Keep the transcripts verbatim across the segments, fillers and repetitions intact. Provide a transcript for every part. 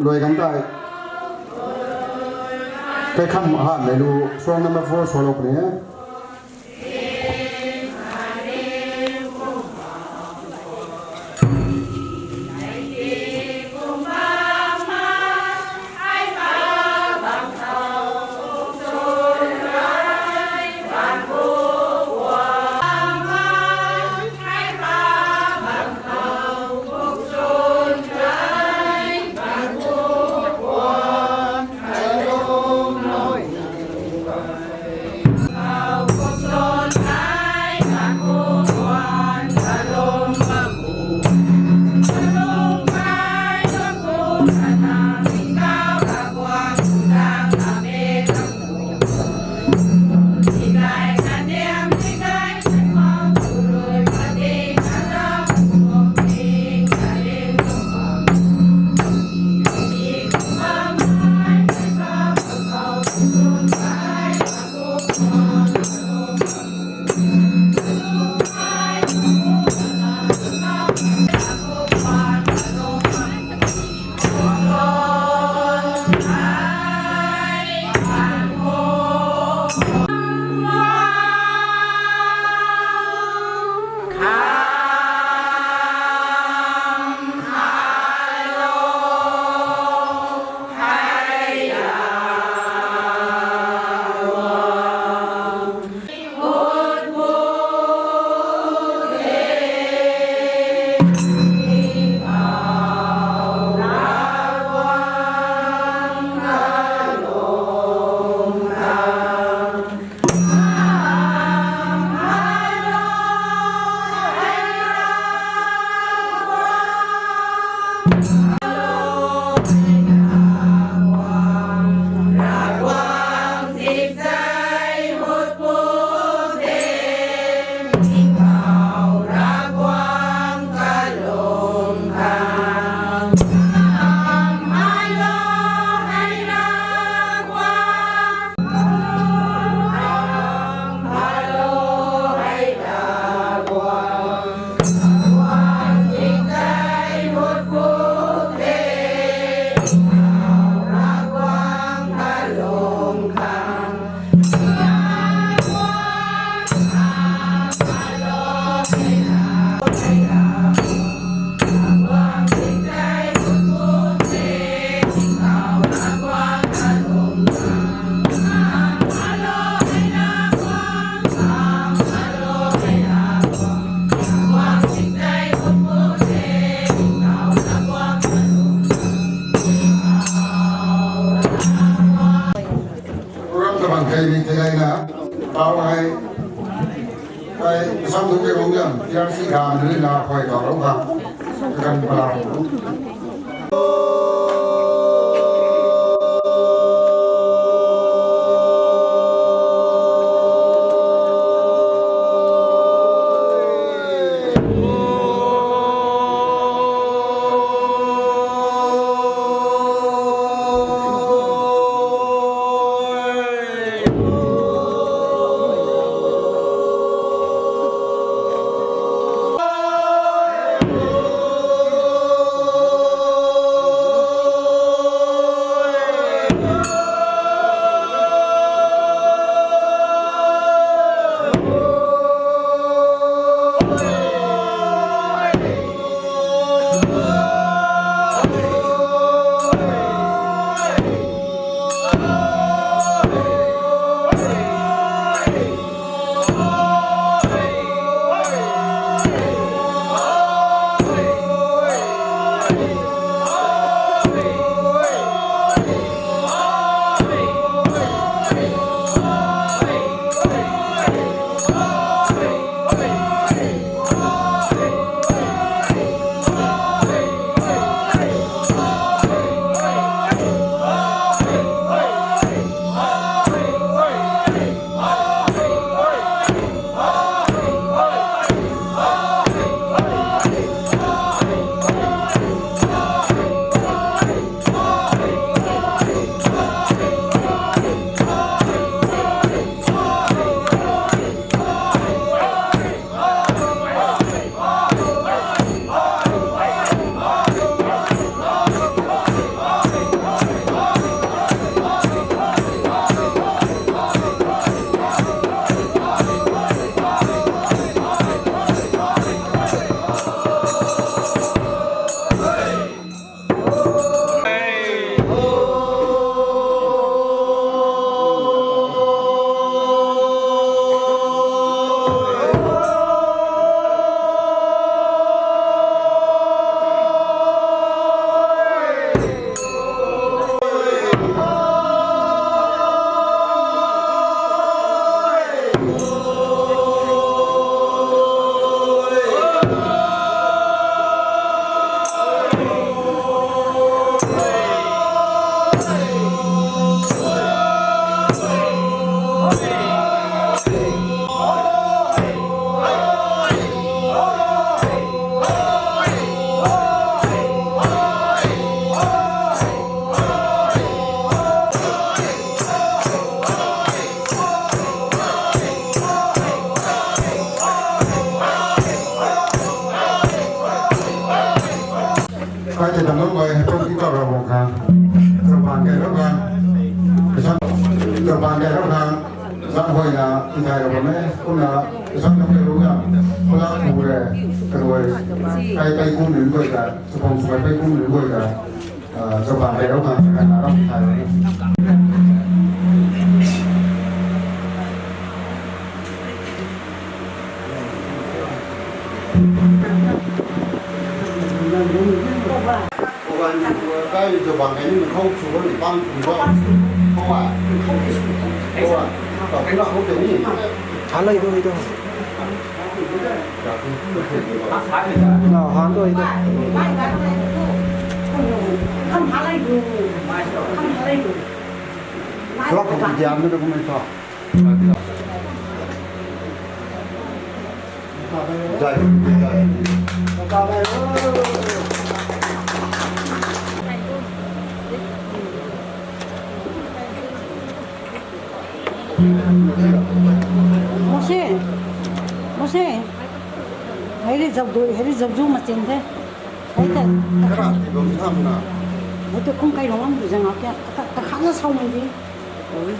Luai gang tei. Kaikham han nei lu, song number four solo puni e. Program kabang kai ni thei gayna, pau ai, kai kasam tu ke rong jam, T R C khang ni na khoi kau rong khang, kan pala. Kai te dam nunc guay, hei tuang tingkauh Ravguangc khang, chaban kai rau khang, chaban kai rau khang, zang huayna nthay rau bam e, kumna zang nunc kai rau khang, pulak pu re, karuai, kai pei kum nunc guay ta, chapang sw kai pei kum nunc guay ta, chaban kai rau khang, kai na rau nthay rau. Halai do do. Na han do do. Rock diam do kumai to. Mose, Mose, hei ri zaudu, hei ri zaudu machin the. Hei te, hei te kum kai rong am du zang a kya, ka, ka khana sau mei di. Oi.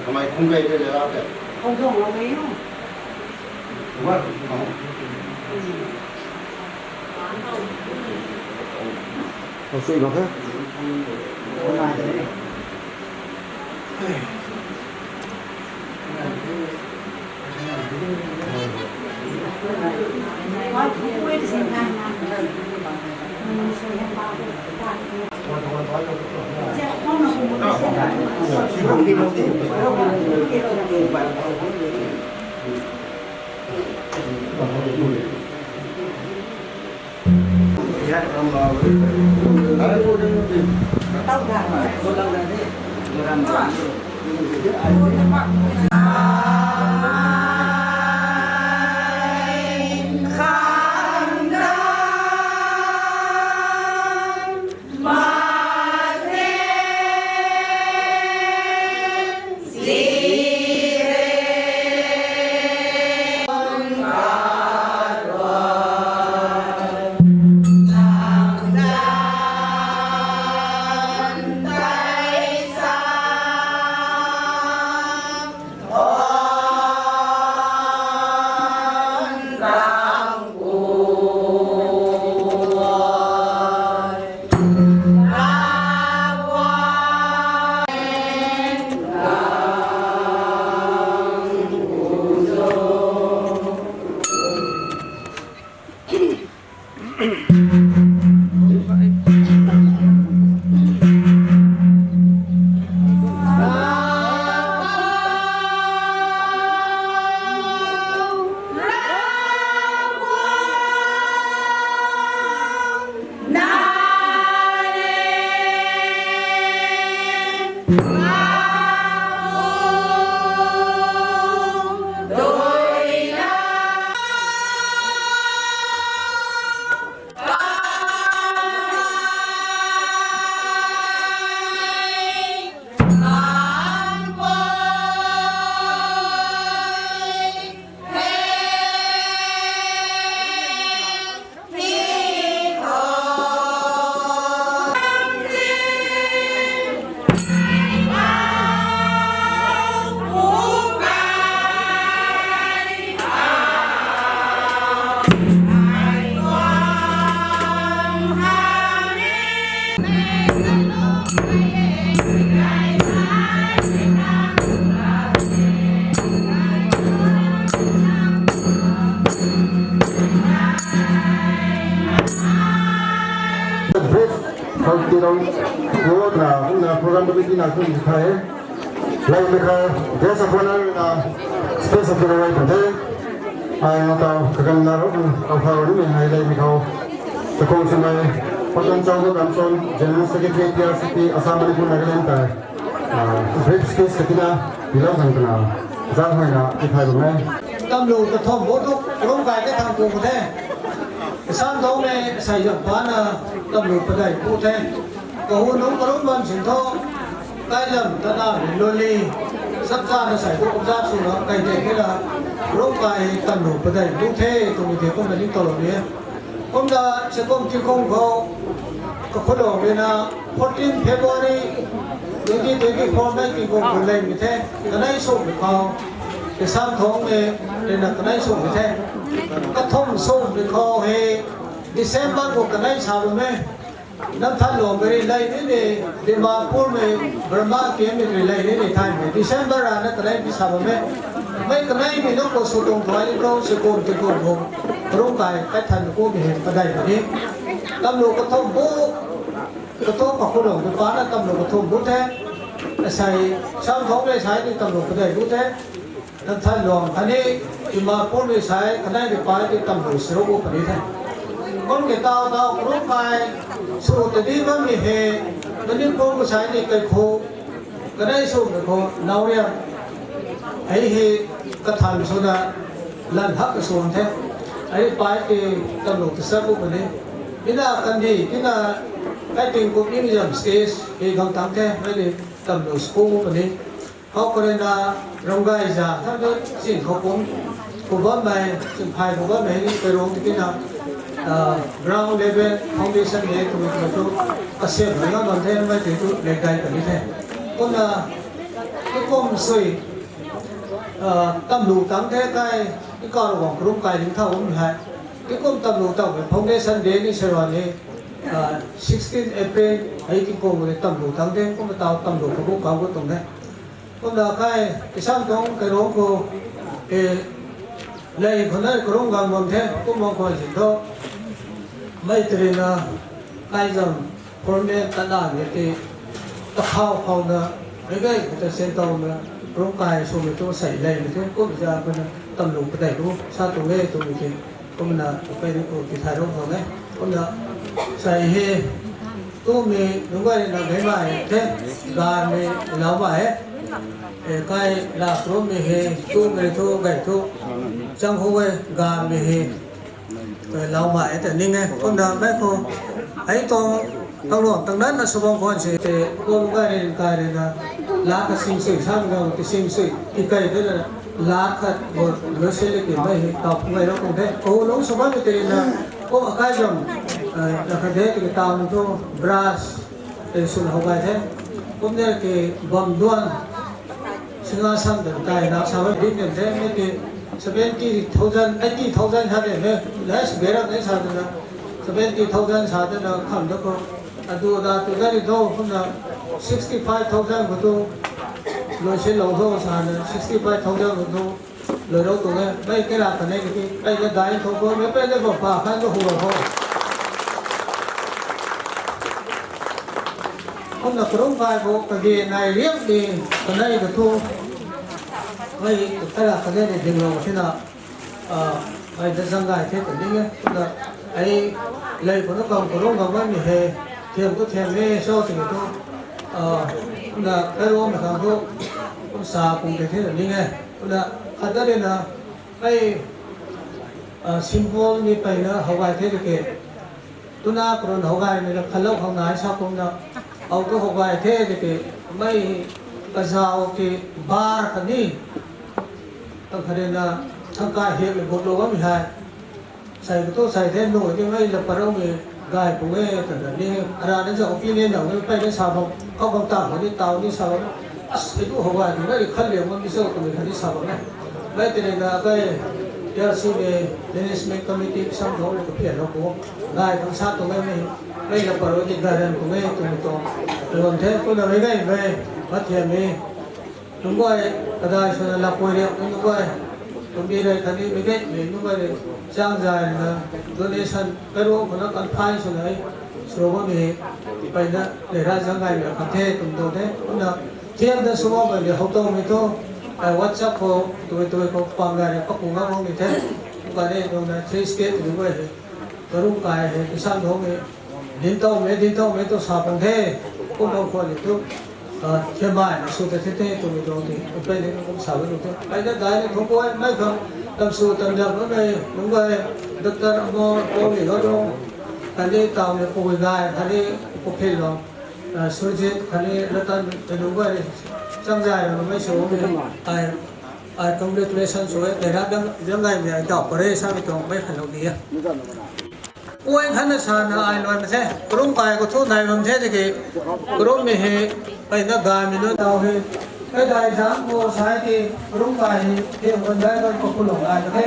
Kamei kung kai de la de. Hou dong la mei o. Wa. Hou sui lo ke. Brief, how to know, what na, na program committee na kung khai. Leimei khou, guest of honour na, space of honour kan the. Ai na tau, kagan na ro, au thau ni mei hai leimei khou. Sakong Swmei, Patan Chau Ramson, General Secretary, T R C P, Assam Manipur Nagaland tei. Ah, brief speech katina, bilo kan kana, zang hoi na, tithai bam e. Tamlu kathumh bu tu, Rungkai kathang ku the. Assam Thongmei, Saizam pa na, Tamlu padei bu the. Kahunungc karumc bam sin thu, Kailam tana ri loli, Sapcha na sai bu kumza swna kai tei khe la, Rungkai Tamlu padei bu the, twmei the kumna ni tolou ni. Kumna Sekum Tikhung khou, kakhulou rui na, fourteen February twenty twenty-four na Tikhung khou leimei the, kanei sumei khou, Assam Thongmei rui na kanei sumei the. Kathumh sumei khou hei, December khou kanei sa bam e. Namthanlung kari lei ni ni, Dimapur mei, Burma kiam mei kari lei ni ni thaymei. December rana kanei pi sa bam e. Mei kanei mei nunc khou sw tuang thuay ni bro, Sekum Tikhung khou. Rungkai, Kaithanv kumei hei padei mei ni. Tamlu kathumh bu, kathumh kakhulou bu pa na Tamlu kathumh bu the. Asei, Assam Thongmei sai ni Tamlu padei bu the. Namthanlung khatni Dimapur mei sai kanei ri pai ti Tamlu sirou bu puni the. Kum ke tau tau Rungkai sw tadi bammei hei Manipur mei sai ni kaikhu kanei sumei khou Naoriam. Hei hei kathan swna lan hak ka sw the. Hei pai ti Tamlu ta sa bu puni. Ina kandi, ina kai ting ku ni zam stage, hei gang tang the, hei ni Tamlu sw bu puni. Khou karui na Ramgay za, than tu chin khou kum, khou bammei, chin phay khou bammei ni kai rong tikina, ah, ground level foundation de twmei twmei tu, kasem rui na bam the, mei tei tu lei dai kani the. Kumna, tikum sui, ah, Tamlu tang the kai, i kar guang Rungkai ling thau um hei. Tikum Tamlu tau foundation de ni serwan ni, ah, sixteen April, hei tikum ni Tamlu tang the, kumna tau Tamlu kabu kau gu tuang the. Kumna kai, Assam tuang kai rong khou, eh, lei khou na karung gang bam the, kum bang khou zin thu, mei tei rui na, kai zam, format ta na ni ti, ta khau khau na, mei gay khou ta sen tau na, Rungkai swmei tu sei leimei the, kum za khou na, Tamlu padei tu, sa tu nge twmei the, kumna, kai rui khou ti thay rong khou nge, kumna, sei hei, Tumei nunc guay na mei mai the, ganvmei lau mai e. E, kai la tumei he, tumei thu gay thu, chang hu e, ganvmei he, e, lau mai e ta ning e. Kumna mei khou, ai tuang, tang luang tang nan na sw bam khwan si te, kum gay rin kai rin na, la ka sing sui sam gau, ti sing sui, ti kai de na, la khat, wo, lo se le ti mei he, tau pu gay lo kum the. Kou lung sw bam te na, kum akai zam, e, na khat de, ti tau nu thu, brass, e, swn how gay the. Kumna ki bam duan, singa sam de tai na sa bam ding de the, mei ki seventy thousand, eighty thousand sa de, mei, less berak de sa de na, seventy thousand sa de na, kham de ko. Adu da tu da ri do, kumna sixty five thousand ko tu, lo se lo tho sa na, sixty five thousand ko tu, lo lo tu nge, mei kera kane ki, pei le dai tho ko, mei pei le bam pa khan ko hu lo tho. Kumna karung kai ko, kage nai riak ni, kanei ka thu, mei kera kane ni ding lo si na, a, ai da zang gay the ta ning e. Kumna ai lei khou na kang karung kang bammei he, thiam tu thiam e, so ti tu, a, kumna kai ro mei kang thu, kum sa kum te the ta ning e. Kumna khat da ri na, ai, a, symbol ni pei na how gay the ti ke. Tuna karun how gaymei la khalou khou nai sa kumna, how tu how gay the ti ke, mei kazau ki bar kani, tang khat ri na, thangkai hiak le gup lou bammei hei. Sai ka tu sai the nu di mei la parou mei gay pu e, ta na ni, ara na zau pi ni nau ni pei ni sa bam, khou bam ta, ni tau ni sa bam. As, e tu how gay ni, mei khat liang bam ni sa, kum khat ni sa bam e. Mei tini na kai, L C mei, Management Committee sam thou ni ka pian lou pu. Gay kan sa tu mei mei, mei la parou di gay ran pu mei tu mei tu. Luan the, kumna mei gay mei, mathiam mei. Nunc guay, kadai swna lapui riak nunc guay, tumbi rei khatni mei gay mei nunc guay rei, chang zay na, donation, kairuang khou na kan phai swna, sw bammei, peyna, leira zang gaymei khat the, tum tu the, kumna, thiam da sw bammei le how towmei thu, ai WhatsApp khou, tumei tumei khou pang gay rei paku ngam bammei the, kumna ni, nungna three state nunc guay rei, karung kai hei, kasan thau mei, dinc towmei, dinc towmei tu sa pang the, kum bam khwan ni tu, thiam mai na sw ta the the, twmei tuang ti, kum pey ni kum sa bam tu the. Ai na dai ni thungc guay, mei khang, tam sw tam zam bammei, nunc guay, Doctor Amo, Paul Li Lodrong, khatni taw ni Pu Gay, khatni Pu Phin Lung, Surjit, khatni Ratan, nunc guay, chang zay na mei sw bammei, ai, ai congratulation sw e, tei ra dang, dang gaymei ai daw pare samei tuang mei khanlou di e. Puan khatna sana ai luan the, karung kai khou thu nai bam the tiki, karungmei hei, peyna gaymei nunc taw hei, hei dai zang khou sa e ki, karung kai hei, hei wan dai kan khou khulou nai the,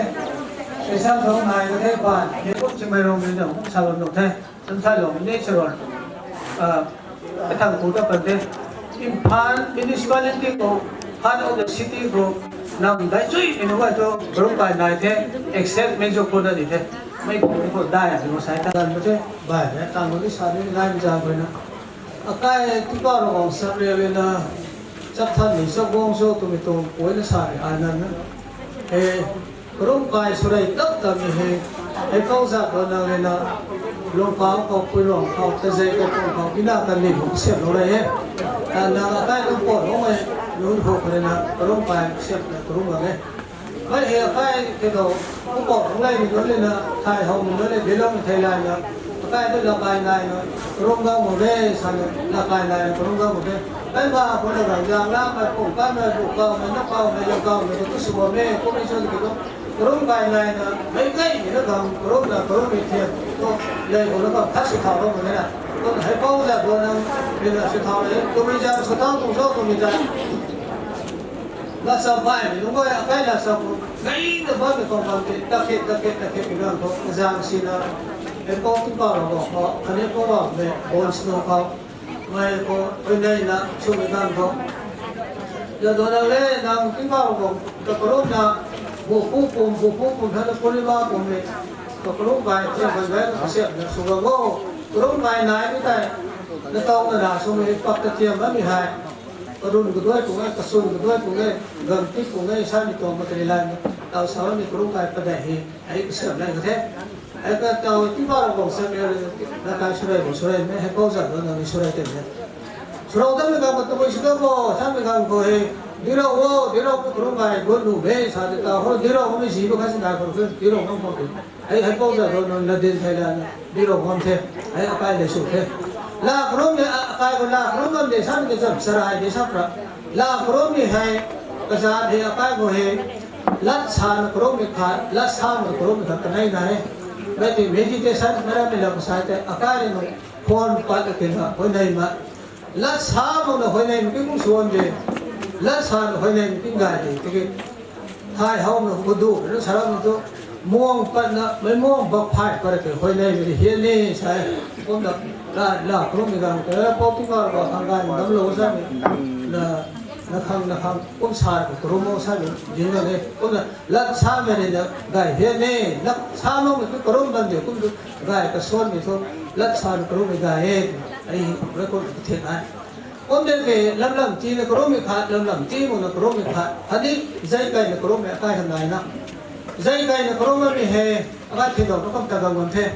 hei sa thau nai the, ban, hei kum chimei rongmei zam kum sa bam nuh the, cham sa lou ni sa run, a, kathang khou ta pan the, Imphal municipality khou, heart of the city khou, nam dai chuimei nunc guay thu, karung kai nai the, except mei zu khou na ni the, mei khou khou dai a ni khou sa e ta lan pu the, bai the, tang khou ni sa ni nai zang khou na. Akai, tingkauh Ravguangc samriak rui na, chapthanmei chaguang cho twmei tuang puina sa ni ai nan na. E, karung kai swrei tap tamei hei, hei kau zat khou nang rui na, lungkauh khou, pui luang khou, tazei khou, pum khou, ina kan ni khou siamlou rei e. Nang akai nunc pon lou mei, nunc khou khou rui na, karung kai siamna karung bam e. Mei hei akai tei khou, kum pon lou leymei nunc rui na, thay howmei nunc rui, diloumei thei layna, akai tu lakai naina, karung gang mak e, sana, lakai naina, karung gang mak e. Mei ma khou na gang zang la, mei pum kanmei, bu kawmei, na kawmei, lang kawmei, tu sw bam e, kummei sw tiki tu, karung kai naina, mei gaymei na gang, karung na, karungmei thiam, tu, lei khou na bam khat sw thau bam e na. Tu hei pou zat khou nang, mei na sw thau e, twmei zat sw thau tuang cho, twmei zat. Latsa baihmei nunc guay, akai latsa khou, gayna bammei tuang bam tei, takhet, takhet, takhet, mi ganv khou, kazang sina, hei pou tingkauh Ravguangc khou, khatni pou bammei, bonsno khou, mei khou, huayneina, swmei ganv khou. Zat dana le, nang tingkauh Ravguangc, ta karungna, bupu pum, bupu pum, thana purima pummei, ta karung kai, thiam kan gay, kasiamna, sw gang o, karung kai naimei tei, na tau na na, swmei pak ta thiam bammei hei. Karun kaduai pung e, kasung kaduai pung e, ganv tip pung e, samei tuang matri lan, tau sa bammei karung kai padeih hei, ai kasiam lan ka the. Hei ka tau tingkauh Ravguangc sa me, na kai surai bo surai me, hei pou zat bo nang ni surai tei me. Surau ta me ka ma tabui si ta bo, sa me ka ko he, di rau wo, di rau me krum gai, gun lu me, sa de ta ho, di rau me zi bo kasi na ko, di rau me ko. Hei, hei pou zat bo nang na din thei la na, di rau me the, hei akai le su the. La krum me, a-, akai ko la krum me de sa me de zam, sarai de sa pra. La krum me hei, kazat hei akai ko he, lat sa na krum me khat, lat sa na krum me khat kanei na he. Mei ti meditation, mei ram me la kasai te, akai ni no, phone pat ke na, hoi nei ma. Lat sa mo na hoi nei mi pi kum suan de. Lat sa na hoi nei mi pi gai de. Tiki, thai hau na kudu, na sa ram tu, muang pat na, mei muang bak phai pat ke hoi nei mi hian ni, sai. Kum na, la, la, krum me gang, eh, pou tingkauh Ravguangc khang gai, dam lo sa ni. Na, na khang, na khang, kum sa, krum mo sa ni, ding na ni. Kum na, lat sa me ni na, gai hian ni, lat sa mo me tu krum dan de, kum tu, gai ka suan ni tu, lat sa na krum me gai e, ai, record ka thian ai. Kum de ke, lam lam ti na krum me khat, lam lam ti mo na krum me khat. Hadi, zai kai na krum me akai han nai na. Zai kai na krum me he, akai thei dau na kam ta gang wan the.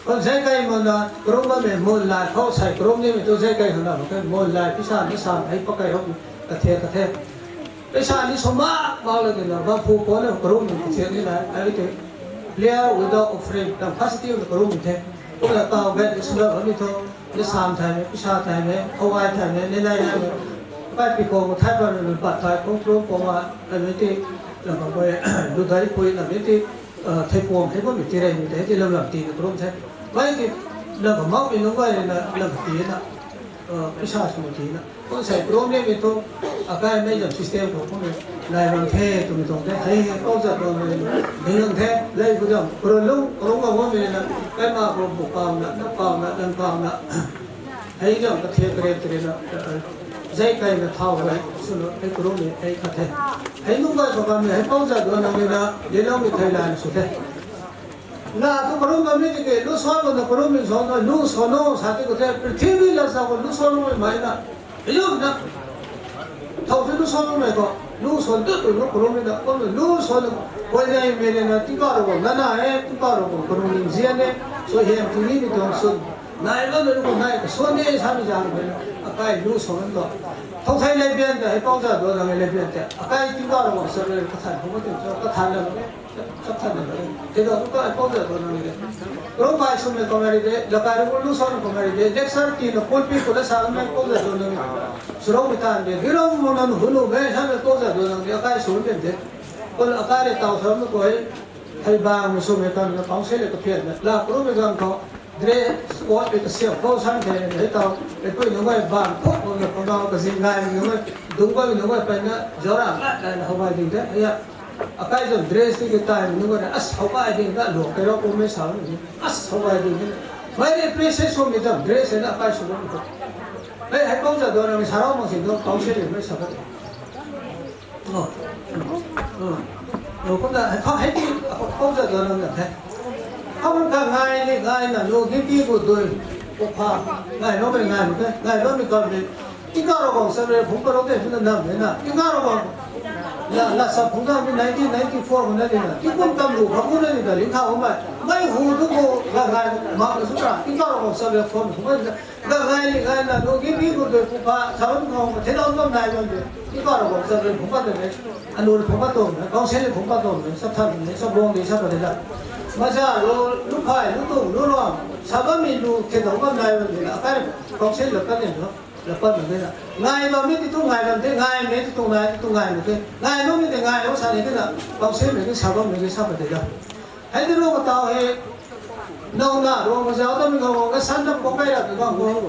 Kon zai kai mo na krum me mun la khou sai krum ni mi tu zai kai han na ke mun la pisa ni sa hei pa kai rok ka the ka the. Pisa ni so ma ma le na ba phu ko na krum ni ka the ni na ai te. Clear without offering, tam khasi ti na krum ni the. Ko la tau gai ni sula ba ni tho. Ni sam thai me, pisa thai me, khou ai thai me, ni nai nai me. Pai pi ko thai pa na pat thai kong krum ko ma, ai me ti, na ba ko lu dai pui na me ti. Thei puang thei bam ti rei mi te ti lam lam ti na krum the. Bai ti lam ka mau mi nunc bai na lam ka ti na, pisa sw ti na. Kum sei krum ni mi tu, akai mei zam system khou kum ni, lai ram the tu mi tuang the. Hei hei pou zat bam ni, ding lang the, lei ku zam, krum lung, krum ka bam mi na, kai ma khou bu pau na, na pau na, lang pau na. Hei zam ka the kare kare na, zai kai na thau ka lai, sw na, hei krum ni, hei khat the. Hei nunc bai khou bam ni, hei pou zat bam nang ni na, di lou mi thei lai na sw the. Na tu karum bam ni tiki, lu suan bam na karum ni suan na, lu suan no, sa ti ko the, prithvi la sa ko lu suan no mai na. Ayum na. Thau ti lu suan no mai ko, lu suan tu tu lu karum ni na, ko lu suan no, koi nei mi ni na, tingkauh Ravguangc na na e, tingkauh Ravguangc karum ni zian e, so hiam tu ni ni tuang sun. Nai bam na lu ko nai ko suan ni sa mi zang ni na, akai lu suan to. Thau thei lei bian ta, hei pou zat bam nang lei bian ta, akai tingkauh Ravguangc sa le, kathan ko ma tu, kathan na. Chap chat na, thei dau tu ka pou zat bam nang de. Ro pai sw me comedy de, lakai ru lu suan comedy de, lecture ti na pulpit khou la sa me pou zat bam nang de. Surau mi tan de, di rau mo na nu nu me sa me pou zat bam nang de, akai sw de de. Ko akai le tau sa me ko hei, hei bang sw me kan na pang se le ka phian na. La kru me gang khou, dress code pe ka siam khou san the ne, hei tau, hei pui nunc bai bang phuk bam na pang gau ka zing ngai nunc bai, dung bai nunc bai pai na, zau ra ngai ngai na how bai ding de, hei ya. Akai zam dress ti ke tai mi nunc na, as how bai ding na, luak kai rau kum mei sa ni, as how bai ding na. Mei ni appreciate sw mi zam dress na akai sw bam ni. Mei hei pou zat bam nang sa rau mak si nunc, pou se le mei sa bam. Oh. Oh. Oh, kumna, hei, hei ti, pou zat bam nang na the. How ka ngai ni, ngai na, lu ki ki bu dui, bu pha, ngai no mei ngai no the, ngai no mei kam ni. Tingkauh Ravguangc sa le phungc pat rou tei, phungc na nam e na. Tingkauh Ravguangc. La, la sa phungc na mi nineteen ninety-four khou na di na. Tingkum tam lu khou na di na, ling khou mai. Mei hu tu khou, ga gai, ma ka su ta. Tingkauh Ravguangc sa le phungc, phungc na di na. Ga gai li gai na, lu ki pi khou dui phu pha, sa bam khou, thei dau bam nai bam de. Tingkauh Ravguangc sa le phungc pat de. Anu le phungc pat tuang, council le phungc pat tuang, sa than le, sa buang de, sa pat de la. Ma sa lu, lu phai, lu tuang, lu luang. Sa bam mi lu, thei dau bam nai bam de la. Akai council le pat de la. La pat mak e na. Ngai bam mi ti tu ngai bam the, ngai mi ti tu ngai, ti tu ngai mak the. Ngai bam mi ti ngai bam sa ni the na. Bam se mi ti sa bam mi ti sa pat de da. Hei ti lu ka tau hei. Nau na ru ma zau ta mi ngau ngau ka san na pok kai ra tu bam ko.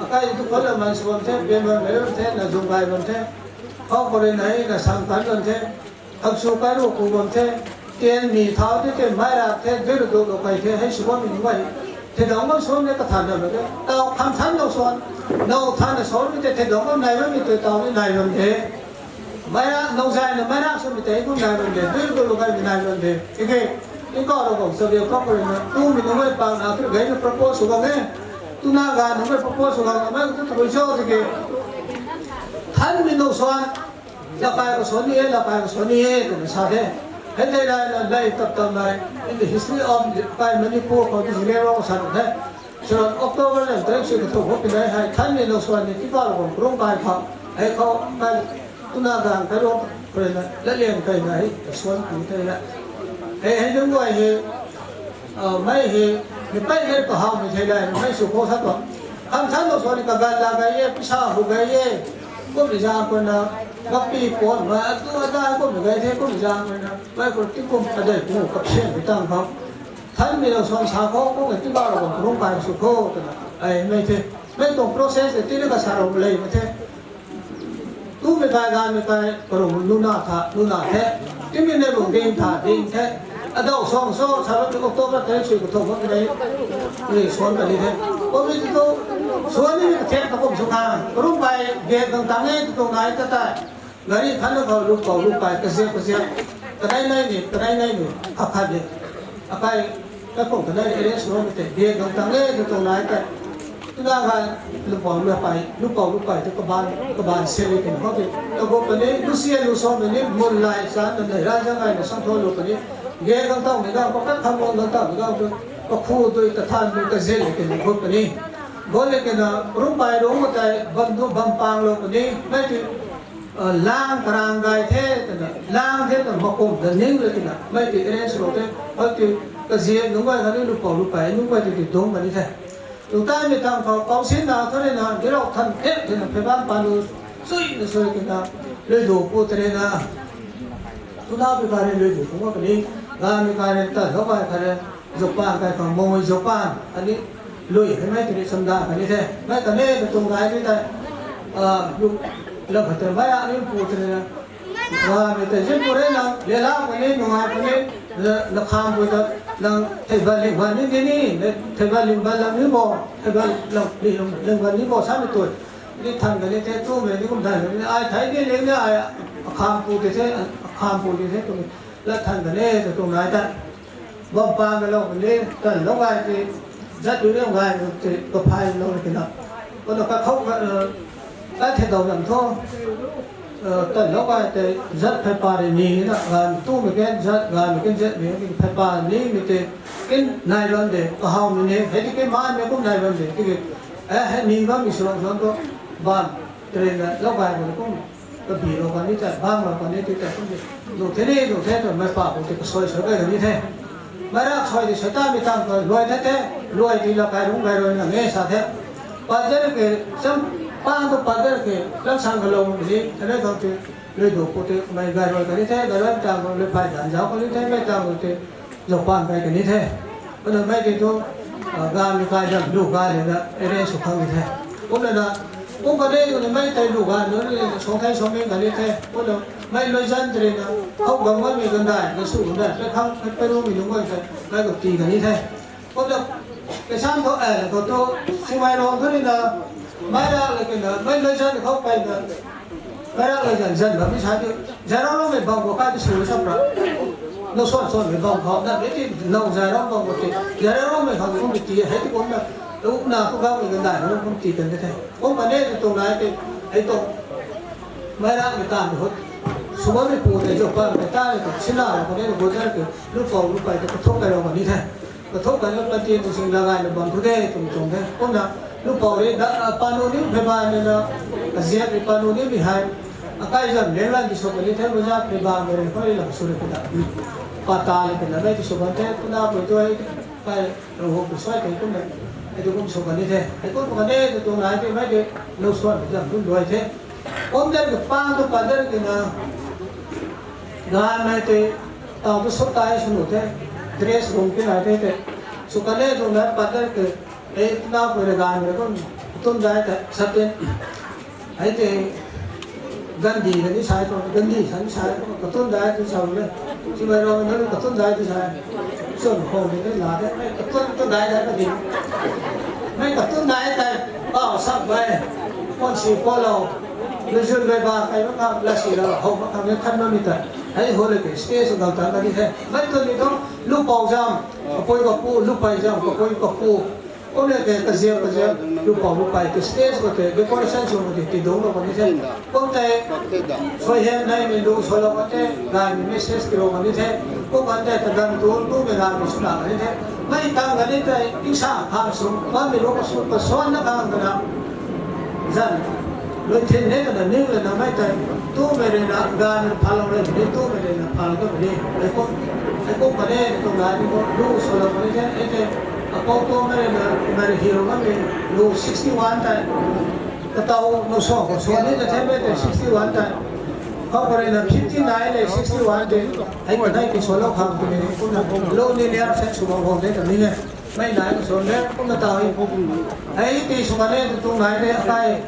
Akai tu khou la man sw bam the, ben bam me bam the, na zung gai bam the. Khou khou le nai na sang tan bam the. Thak su kai ru ku bam the, tian mi thau ti te mai ra the, dui ru du lu kai the, hei sw bam mi nunc bai. Thei dau ngam suan de ka than dam de, tau kham than dau suan, nau than na suan mi te thei dau ngam nai bam mi tu tau ni nai bam de. Mai ra, nau zai na mai ra suan mi te hei kum nai bam de, dui ru du lu kai mi nai bam de. Tiki, Tingkauh Ravguangc sa de kau pui na, tu mi nunc bai pang na, tu gai na propose sw gang e. Tu na ga nunc bai propose sw gang na, mai tu tu bai cho tiki. Than mi nau suan, lakai khou suan ni e, lakai khou suan ni e, twna sa the. Hei thei lai na, lai tap tam lai, in the history of the Manipur khou di zile rong sa the. So October lam tarik sui kathumh khou pinai hei, thanmei lou suan ni tiba rou bam karung kai khou, hei khou kai tuna gang kai rou, kare na, la lian kai na hei, suan pi thei la. Hei hei nunc guay hei, mei hei, mi pei hei kahaw mi thei lai, mei sw khou sa tuang. Kham than lou suan ni kagan la gay e, pisa hu gay e, kum ni zang kau na, bakpi pon ma, atu ata kum ni gay the, kum ni zang kau na, mei khou ti kum kadei pu kapsian pi tang khou. Thanmei lou suan sa khou, kum ni tiba rou bam karung kai sw khou, twna, ai mei the. Mei tuang process e, ti ni kasa rou lei ma the. Tumei kai, ganmei kai, karung luna tha, luna the. Timei ne bung ding tha, ding the. Adau song so, sa rou ti October tarik sui kathumh khou pinai, ni suan kani the. Kum ni tu, suan ni kathiak ta kum sw khang. Karung kai, gate gang tang e, tu tuang nai ta tei. Gari khan na khou, lupou, lupai, kaziap, kaziap. Kanei nei ni, kanei nei ni, khat khat ni. Akai, kaikhung kanei arrange sw mei tei, gate gang tang e, tu tuang nai tei. Tuna kha, lupou, lupai, lupou, lupai, tu kaban, kaban se le kin khou ti. Kagup kani, lusia, lusa mei ni, mun lai, sa, na nei, ra, zang ai, na, sang, tho, lu kani. Gate gang tang mei gang, pakat kham gang gang tang mei gang, tu, kakhu, dui, kathan, dui, kazil, le kin, gup kani. Gup le kin na, karung pai, rung ma tei, bam du, bam pang, lou kani. Mei ti, lang karang gay the, twna, lang the, twna, makum ta ning le tina, mei ti arrange sw rou the, hei ti, kaziap nunc guay khatni lupou, lupai, nunc guay ti ti dungc kani the. Tuang taimei tang khou, kau sin na, kare na, dirou than the, twna, phey bam panu, sui na sui tina, lui du pu tare na. Tuna pi kare lui du pu ma kani, ganmei kare ta, lou kai kare, Japan kai khang mangmei Japan, ani lui hei mei tini chamda kani the. Mei kani ta tuang gay ni tei, lu, lam khat tei mei ani pu tini na. Ganmei tei zin pu rei na, lela kani, nungai kani, na kham pu ta, nang theiban ling ban ni tini, theiban ling ban lam ni bo, theiban lam, ling ban ni bo samei tui. Ni than kani the, tumei ni kum than kani, ai thei ni ling ni ai, akham pu ti the, akham pu ti the, tumi, la than kani ta tuang nai ta. Bam pamei lou kani, tan lou gay ti, zat tu liam gay ti, kaphay lou kina. Kouna kakhou, ka, ka thei dau lam thu, tan lou gay tei, zat phey pa rui ni na, ganv tumei kan zat, ganvmei kan zat ni, phey pa ni mei tei, kin nai bam de, kahawmei ni, hei ti kin manmei kum nai bam de, tiki, e, hei ni bammei swlou suan tu, bam, tei na, lou gay bam kum, kabilou kani tei, bamlou kani tei, tei kum ti, lu the ni, lu the twmei pa khou tei, kasui sui gay kani the. Meic rak sui ti sui tamei tang khou, luai the the, luai ti la kai rung gay rui na nge sa the. Pader ke, sam, pang tu pader ke, lam sang kalou ni, tei na khou ti, lui du pu tei, mei gay rui kani the, gay rui tang khou, lui phay dan zauc kani the, mei tang khou tei, Japan kai kani the. Kumna mei tei tu, ganv ni kai dam, lu gay le na, arrange sw khang ni the. Kumna na, kum kani tu ni mei tei lu gay, lu ni song thei song mei kani the. Kumna mei lui zan tei na, khou gang bammei gandai, na sw gandai, pei khang, pei, pei rumei nunc guay tei, mei khou tii kani the. Kumna, kaisan khou, e, khou tu, simei rong khou ni na, meic rak le kina, mei lui zan khou peyna, meic rak le zan zan bammei sa ti, zairou loumei bam khou kai ti sw sa pra. Nau suan suanmei bam khou na, mei ti nau zairou bam khou ti, zairou loumei khang kum ti hei ti kumna, na tu gangmei gandai na kum tii kan the. Kum kani tu tuang nai ti, hei tu, meic rakmei taanv hut, sw bammei pu tei zauc pamei taanv tu, sinalou kani tu, gutar tu, lupou lupei tu, kathuk kai rou kani the. Kathuk kai na pati tu sing lagaina bam thu de, tuang tuang the. Kumna, lupou rui, panu ni phey ba ni na, kaziap rui panu nimei hei, akai zam leng lan ti sw kani the, maza phey ba mei rui, khou rui lam sw rui kina. Pata le kina, mei ti sw kan the, kumna pui tu hei, kai, rou hu pu suai the, kumna, hei tu kum sw kani the. Hei kum kani, tu tuang nai ti, mei ti, lou suan, zam kum luai the. Kum de, pang tu pader kina, ganmei tei, tau tu sw tai sw nu the, dress rung pi nai the tei. Sw kani tu na pader ke, e, na pui rui ganmei kum, tun dai tei, satin. Hei tei, gandi kani sai tu, gandi sa ni sai tu, katun dai tu sa le. Simei rong na katun dai tu sa. Chwn khou ni la de, mei katun tu dai dai kadi. Mei katun dai tei, pau sak bai, pon si pau lou. Lu zun bai ba kai mak khang, la si lou, how mak khang ni khan bammei tei. Hei hou le ke, space gang tan kani the. Mei tu ni tu, lupou zam, kapui kapu, lupei zam, kapui kapu. Kum le te kaziak kaziak, lu pau lu pai te stage khou te decoration sw khou te tidungclou kan ni the. Kum tei, suaihiam neimei lu sualou kan the, gaymei message tiilou kan ni the. Kum kan tei taganv tu tumei gaymei swna kan ni the. Mei tang kan ni tei, tingsa khang sw, bammei lu kasw, kasuanna khang kana. Zan, lui thin ne kana ning lana mei tei, tumei rui na gaanv phalou rui ni, tumei rui na phalou tu ni. Ai kum, ai kum kan e, tuang gaanv ni kum, lu sualou kan ni the, ai tei, apou tumei rui na, mei rui hilou kanmei, lu sixty one tei. Kataw nu suan khou suan ni na the mei tei sixty one tei. Khou khou rui na fifty nine le sixty one tei. Ai kanei ti sualou khang twmei ni kumna, lu ni liar sen sw bam khou de ta ni e. Mei nai ka suan de kumna ta e. Ai ti sw kan e tu tuang nai de akai.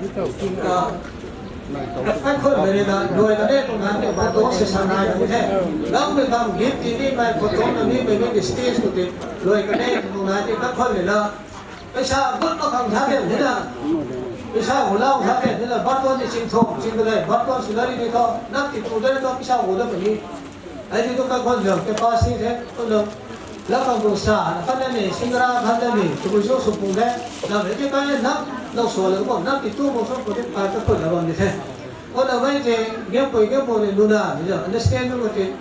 Kaikhunmei rui na, luai kan e tuang nai de, photo session nai kan the. Gangmei bam gift ti ni mei photo na ni mei mei stage khou te. Luai kan e tuang nai de kaikhunmei na. Paisa gut mak khang sa de ni na. Paisa hu lau sa de ni na, barton ni sing tho, sing de, barton salary ni tho, nap ti tu de tho, paisa hu de puni. Ai ni tu kaikhun zam capacity the, tu lo. Lau khang tu sa, na khat ni, singara khat ni, tabui sw sw pung de. Lam hei ti kai na, nap, nap sualou kum, nap ti tu kum sw kum ti kai kaikhun la bam ni the. Kumna mei tei, gampui gampui ni luna, ni zam understand tu ti.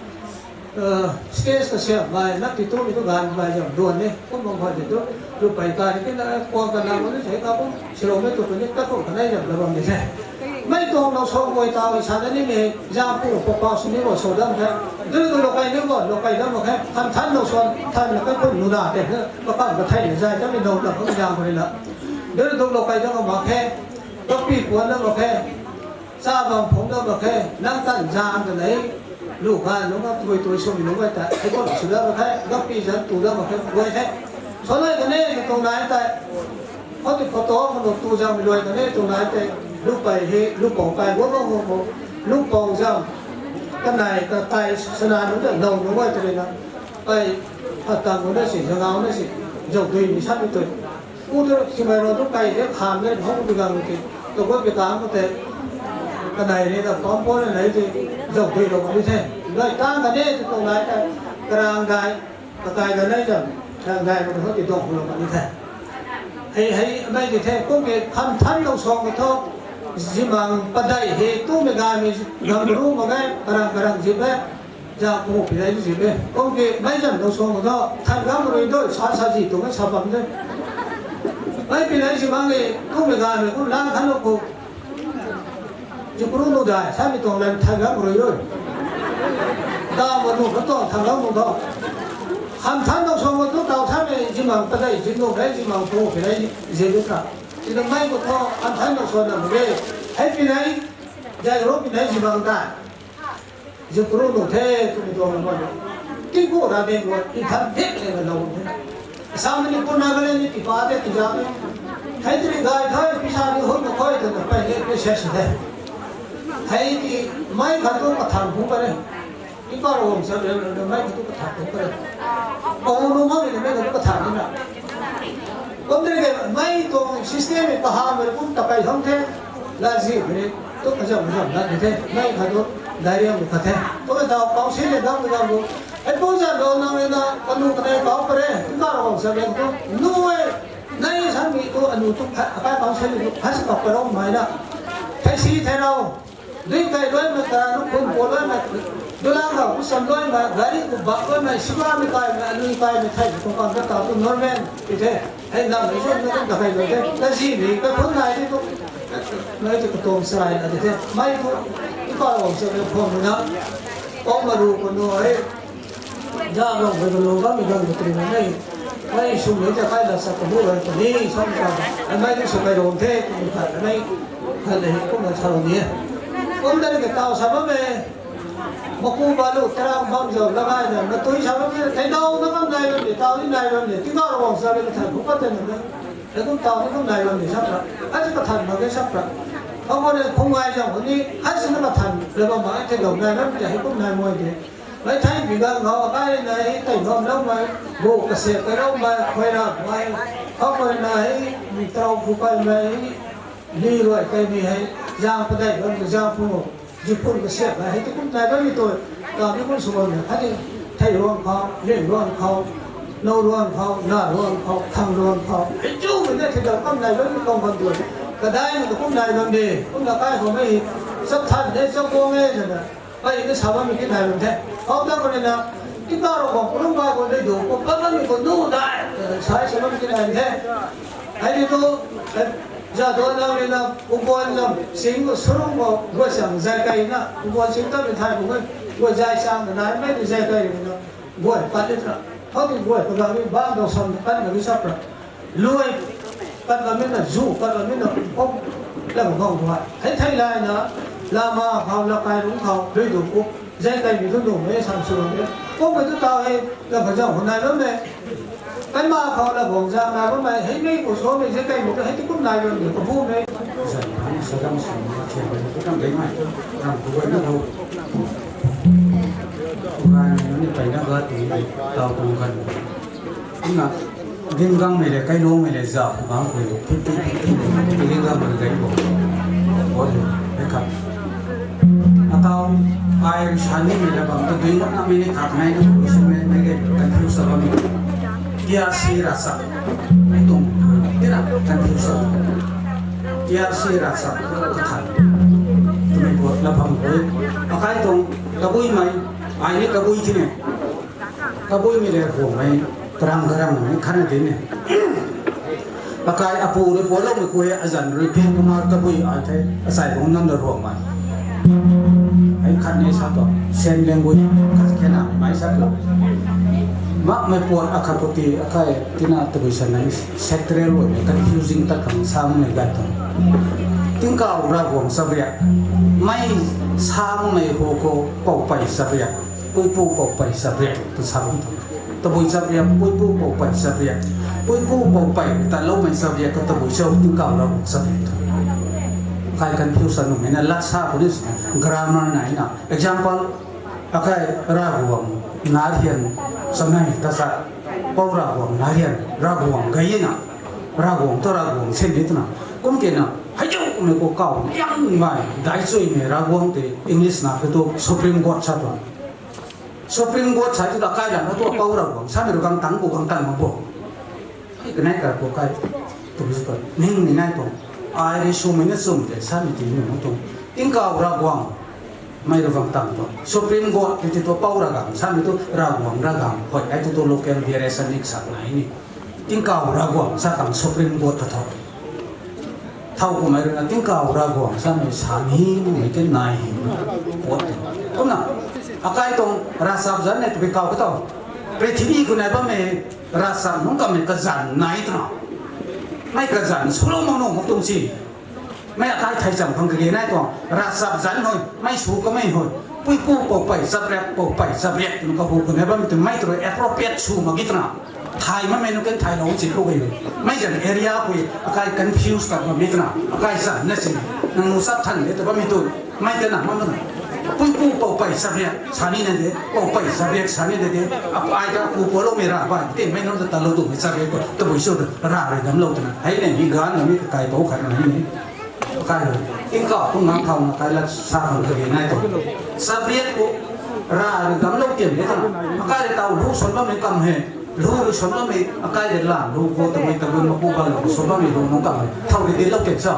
Stage kasiam bai, nap ti tumei tu gaanv bai zam duan ni, kum bam khwan ti tu, lu pai kai ni na, kuang kan na, kum ni sei ka kum, siloumei tu puni, kaikhun kanei zam la bam ni the. Mei tuang lou suan guay taw, sa na ni mei, zam pu, pa pa sw ni bo, sw dam the. Dui dui lou kai ni bo, lou kai dam mak khe, than than lou suan, than na kaikhun luna te, pa kam kathei ni zai, tamei nau na, kum zam khou ni na. Dui dui lou kai dam mak khe, kapi puan dam mak khe, cha bam phungc dam mak khe, nang tan zang ta nei, lu khan nunc ka tui tui swmei nunc gay ta, hei kum sw dam mak khe, kapi zan tu dam mak khe, guay the. Sualou kan e, katuang nai tei. Khou ti photo khou tu zangmei luai kan e, tuang nai tei. Lu pei hei, lu pou kai guang guang guang khou. Lu pou zam. Kanei, kakai, sana nunc ta, dou nunc gay ta rui na. Kai, phat tang khou na si, zangau na si, zau dui ni sa ni tui. Ku tu simei rou tu kai de kham de hou bi gang ti. Tu gut bi kang khou tei. Kanei ni ta pam pon na nei ti zau dui lou kan ni the. Luai tang kan e tu tuang nai tei. Karang dai, kakai kan nei zam. Karang dai khou ti dong lou kan ni the. Hei hei mei ti the kum ki kham than lou suan khou thu. Zimang padeih hei tumei gaymei gam ru mak ge, karang karang zip e. Zang pu pi lei zip e. Kum ki mei zam lou suan khou thu, than gam rui dui sa sa zi tuang e sa bam de. Mei pi lei zimang e, tumei gaymei kum lang khan lou khou. Zipru nu dai, samei tuang lan than gam rui dui. Dau ma nu katuang than gam nu thu. Kham than lou suan khou thu taw samei zimang padeih zip nu e, zimang pu pi lei zip e tra. Tiki mei khou thu, kham than lou suan na mak ge. Hei pi lei, zai ru pi lei zimang dai. Zipru nu the twmei tuang na bam. Tingku ra de guay, ti than dik le na lou the. Assam ni puna ga le ni tipa de ti za de. Hei tiri gay the, pisa ni hun mak khe twna pei le pe se si the. Hei ti mei khat tu kathan hu ka re. Tingkauh Ravguangc sa le, mei khat tu kathan hu ka re. Pou nu mak ni mei khat tu kathan ni na. Kum de ke mei tuang system ni kahawmei kum ta kai thang the. Lazy mei tu kazam kazam na di the. Mei khat tu dairy mei khat the. Kum ta council le dam dam lu. Hei pu zan lou nang le na kanu kanei kau pare. Tingkauh Ravguangc sa le tu nu e. Nai samei tu anu tu khat, akai council ni tu khat si kau parou mei na. Thei si thei rau. Dui kai luaimei ta, lu khun pu luaimei, dulang khou kusam luaimei, gari ku bak luaimei, siba mei kaimei, anui kaimei thei, tu kan kata tu normal ti the. Hei nam mei zun na kum ta kai lou the. Lazy mei, kakhun nai ti tu. Mei tu katuang sarai na ti the. Mei tu, Tingkauh Ravguangc sa le phone na. Kau maru kanu hei. Zan lou khou lu bammei ganv khou tei na mei. Mei sw mei ta kai la sa kabu rui ta ni, sam ta. Ai mei tu sw kai lou the, twmei khat, ai mei khat le kumna sa lou ni e. Kum de ke taw sa bammei. Maku ba lu, tarang bam zau, lagai na, matui sa bammei, thei dau na bam nai bam de, taw ni nai bam de, Tingkauh Ravguangc sa le, kathan hu pat tei na mei. Hei kum taw ni kum nai bam de, sap ra. Hei si kathan mak ge sap ra. Khou khou le, khou ngai zau, ni, hei si na kathan, le bam mak, thei dau nai bam de, hei kum nai mei de. Mei thei bi ganv khou akai na hei tei bam loumei, bu kasiak kai loumei, khuay ra mei, khou khou na hei, mi taw phu kai mei, li ruai kai mi hei, zang padeih bam, zang phu, zipun kasiak mei hei, ti kum nai bammei tu, ta mi kum sw bam mei, khatni, thei ruang khou, ling ruang khou, nou ruang khou, na ruang khou, thang ruang khou, hei chu Ne thidau kam nai bam ni kong bam tu. Kadai na kum nai bam de. Kum na kai ho mei. Sap than de sap kong e na. Ai ni sa bam ni kin nai bam the. Hou ta ko ni na. Kin ta ro ko kum bai ko de do. Ko pa bam ni ko nu dai. Sai sa bam ni kin nai the. Ai ni tu. Ja do na ni na. Kum bon na. Sing ko surung ko. Gua sang zai kai na. Kum bon sing ta ni thai ko. Gua zai sang na. Mei ni zai kai na. Guay pat di tra. Hou di guay pagam ni bam dau sam pat na ni sap ra. Lui pat na mi na zu pat na mi na pom la bam guay. Hei thei lai na lama khou la kai lung khou lui du pu. Zai kai mi du du mei sam su ni. Pom mi du ta hei la ka zau nai lo me. Kai ma khou la bong zang nai lo me. Hei mei ko so mei zai kai mi du hei ti kum nai lo ni ko bu mei. Zai pan sa dam sam ma thiam mei tu kam dei mai. Ram ku guay na ho. Kuran ni ni pai na ga ti tau tung kan. Ina, gingang mei le, kailung mei le, za, kugang kui, fifty fifty, gingang mei le, gai bo. Bo le, le khat. Atau, ai, sani mei le, bam, tu dui na, mei le, khat nai, na, mei, mei, mei, gai, confuse sa, bam. T R C rasa, mei tung, tira, confuse sa. T R C rasa, khat. Tu mei bo, la bam, kui. Akai tung, kabui mei, ai ni kabui ti ne. Kabui mei le ruang mei, karang karang mei khan na din e. Akai apu rui pualou mei kui azan rui pi kumar kabui ai the, asai bung nam da ruang mei. Ai khan ni sa tu, same language, khat kena mei mai sa tu. Mak mei puat akhat puti, akai tina tabui sa nai, secretary rui mei confusing ta khang sa mei gai tu. Tingkauh Ravguangc sabriak, mei sa mei hu khou Poupei sabriak. Puipu Poupei sabriak tu sa bam tu. Tabui sabriak, puipu Poupei sabriak. Puipu Poupei ta loumei sabriak ka tabui sa Tingkauh Ravguangc sabriak tu. Kai confuse sa numei na lat sa puni sina grammar nai na. Example, akai Ravguangc na hian sa nai ta sa. Pou Ravguangc na hian, Ravguangc gai na. Ravguangc tu Ravguangc sen di tu na. Kum ke na, hei jou mei ko kau, liang mei, dai chui mei Ravguangc te English na khe tu Supreme Court sa tu. Supreme Court sa tu ta kai lam na tu Pou Ravguangc, sa mei rui gang tang bu, gang tang ma bu. Hei kanei kar ko kai, tu bi tu, ning ni nai tu. Ai rui sw mei na sw mei te, sa mei ti ni mo tu. Tingkauh Ravguangc, mei rui gang tang tu. Supreme Court, ti ti tu Pou Ravguangc, sa mei tu Ravguangc, Ravguangc, hoi, ai tu tu local variation ni sa nai ni. Tingkauh Ravguangc, sa tang Supreme Court ta thau. Thau kumei rui na Tingkauh Ravguangc sa mei sa ni mei te nai hi. Pot. Kumna, akai tuang ravchap zanc nei tu bi kau ka tau. Prithibi khou nai bammei ravchap nunc kamei kazanc nai twna. Mei kazanc swlou mak nuh mak tuang si. Mei akai thei cham khang kage nai tuang ravchap zanc hoi, mei sw kamei hoi. Puipu Poupei chapriak, Poupei chapriak twna kahu khou nai bammei tu mei tu rui appropriate sw mak gi twna. Thay makmei nunc kan thaylou si khou e. Mei zan area khou akai confuse tat bammei twna. Akai zanc na si. Nang nu sap than de ta bammei tu. Mei ta na mak na. Puipu Poupei chapriak sa ni na de. Poupei chapriak sa ni de de. Apu ai ta pu pualoumei rav bai. Ti mei nunc ta talou tumei chapriak khou tabui sw ta rav rui damclou twna. Hei ne mi gan na mi kakai pou khat na ni. Akai rui Tingkauh kum nang thau na kai lat sa khang kage nai tu. Chapriak khou rav rui damclou tiam de ta. Akai rui tau lu suan bammei kam he. Lu rui suan bammei, akai rui la lu khou tabui tabui maku ba lu suan bammei lu nunc kam he. Thau rui dilou tiam sa.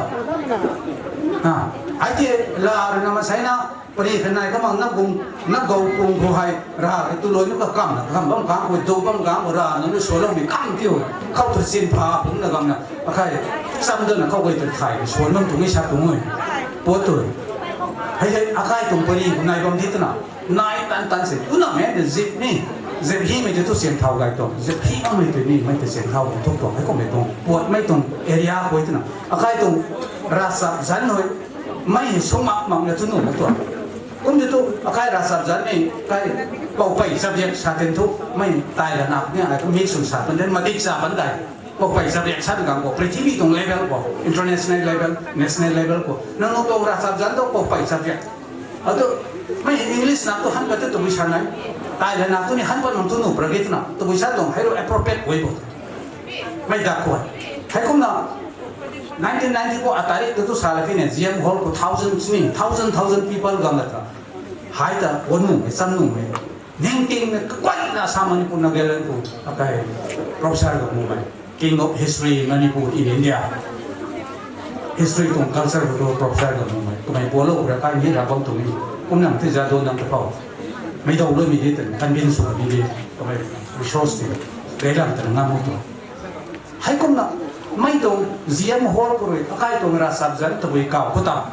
Ha, ai ti la rui na masai na, pari khanai kamang na gung, na gou kung khou hei, rav rui tu loi nu kakam na, kakam bam kang khou, dou bam kang khou, rav na nu sualoumei kam tiu, khou tu sin pha pum na gam na, akai, cham dana khou gay tu thay, suan bam tu mi sa tu ngui, pot tu. Hei hei, akai tuang pari khou nai bam di twna, nai tan tan se, tu na me, zip ni, zip hi mei tu tu sin thau gay tu, zip hi bam mei tu ni, mei tu sin thau bam tu tu, hei kum mei tuang, pot mei tuang area khou twna, akai tuang, ravchap zanc hoi, mei hei sw mak mak na tu nuh mak tuang. Kum di tu, akai ravchap zanc ni, kai Poupei chapriak sa ten thu, mei tai la nak ni, ai tu mi sw sa pan den, madik sa pan dai. Poupei chapriak sa ni gang khou, prithibi tuang level khou, international level, national level khou. Nang nu tuang ravchap zanc tu Poupei chapriak. Atu, mei English na tu han pat tu tabui sa nai. Tai la na tu ni han pat nang tu nuh pragit na. Tabui sa tuang hei ru appropriate way bo. Mei dak khou. Hei kumna, nineteen ninety khou atarik tu tu sa la ti ne, G M Hall khou thousand ni, thousand, thousand people gang la ta. Hei ta, wan nu mei, cham nu mei. Ning ting mei, kakuai na sa Manipur Nagaland khou, akai, professor ga mu mei. King of History Manipur in India. History tuang culture khou tu professor ga mumei twmei pualou ra kai ni ra bam tuang ni. Kum nam ti za do nam ta pau. Mei dou lui mi di tan convince sw ni di. Twmei resource ti. Gailam tan ngam tu. Hei kum na, mei tuang G M Hall khou rui akai tuang ravchapzanc tabui kau khou ta.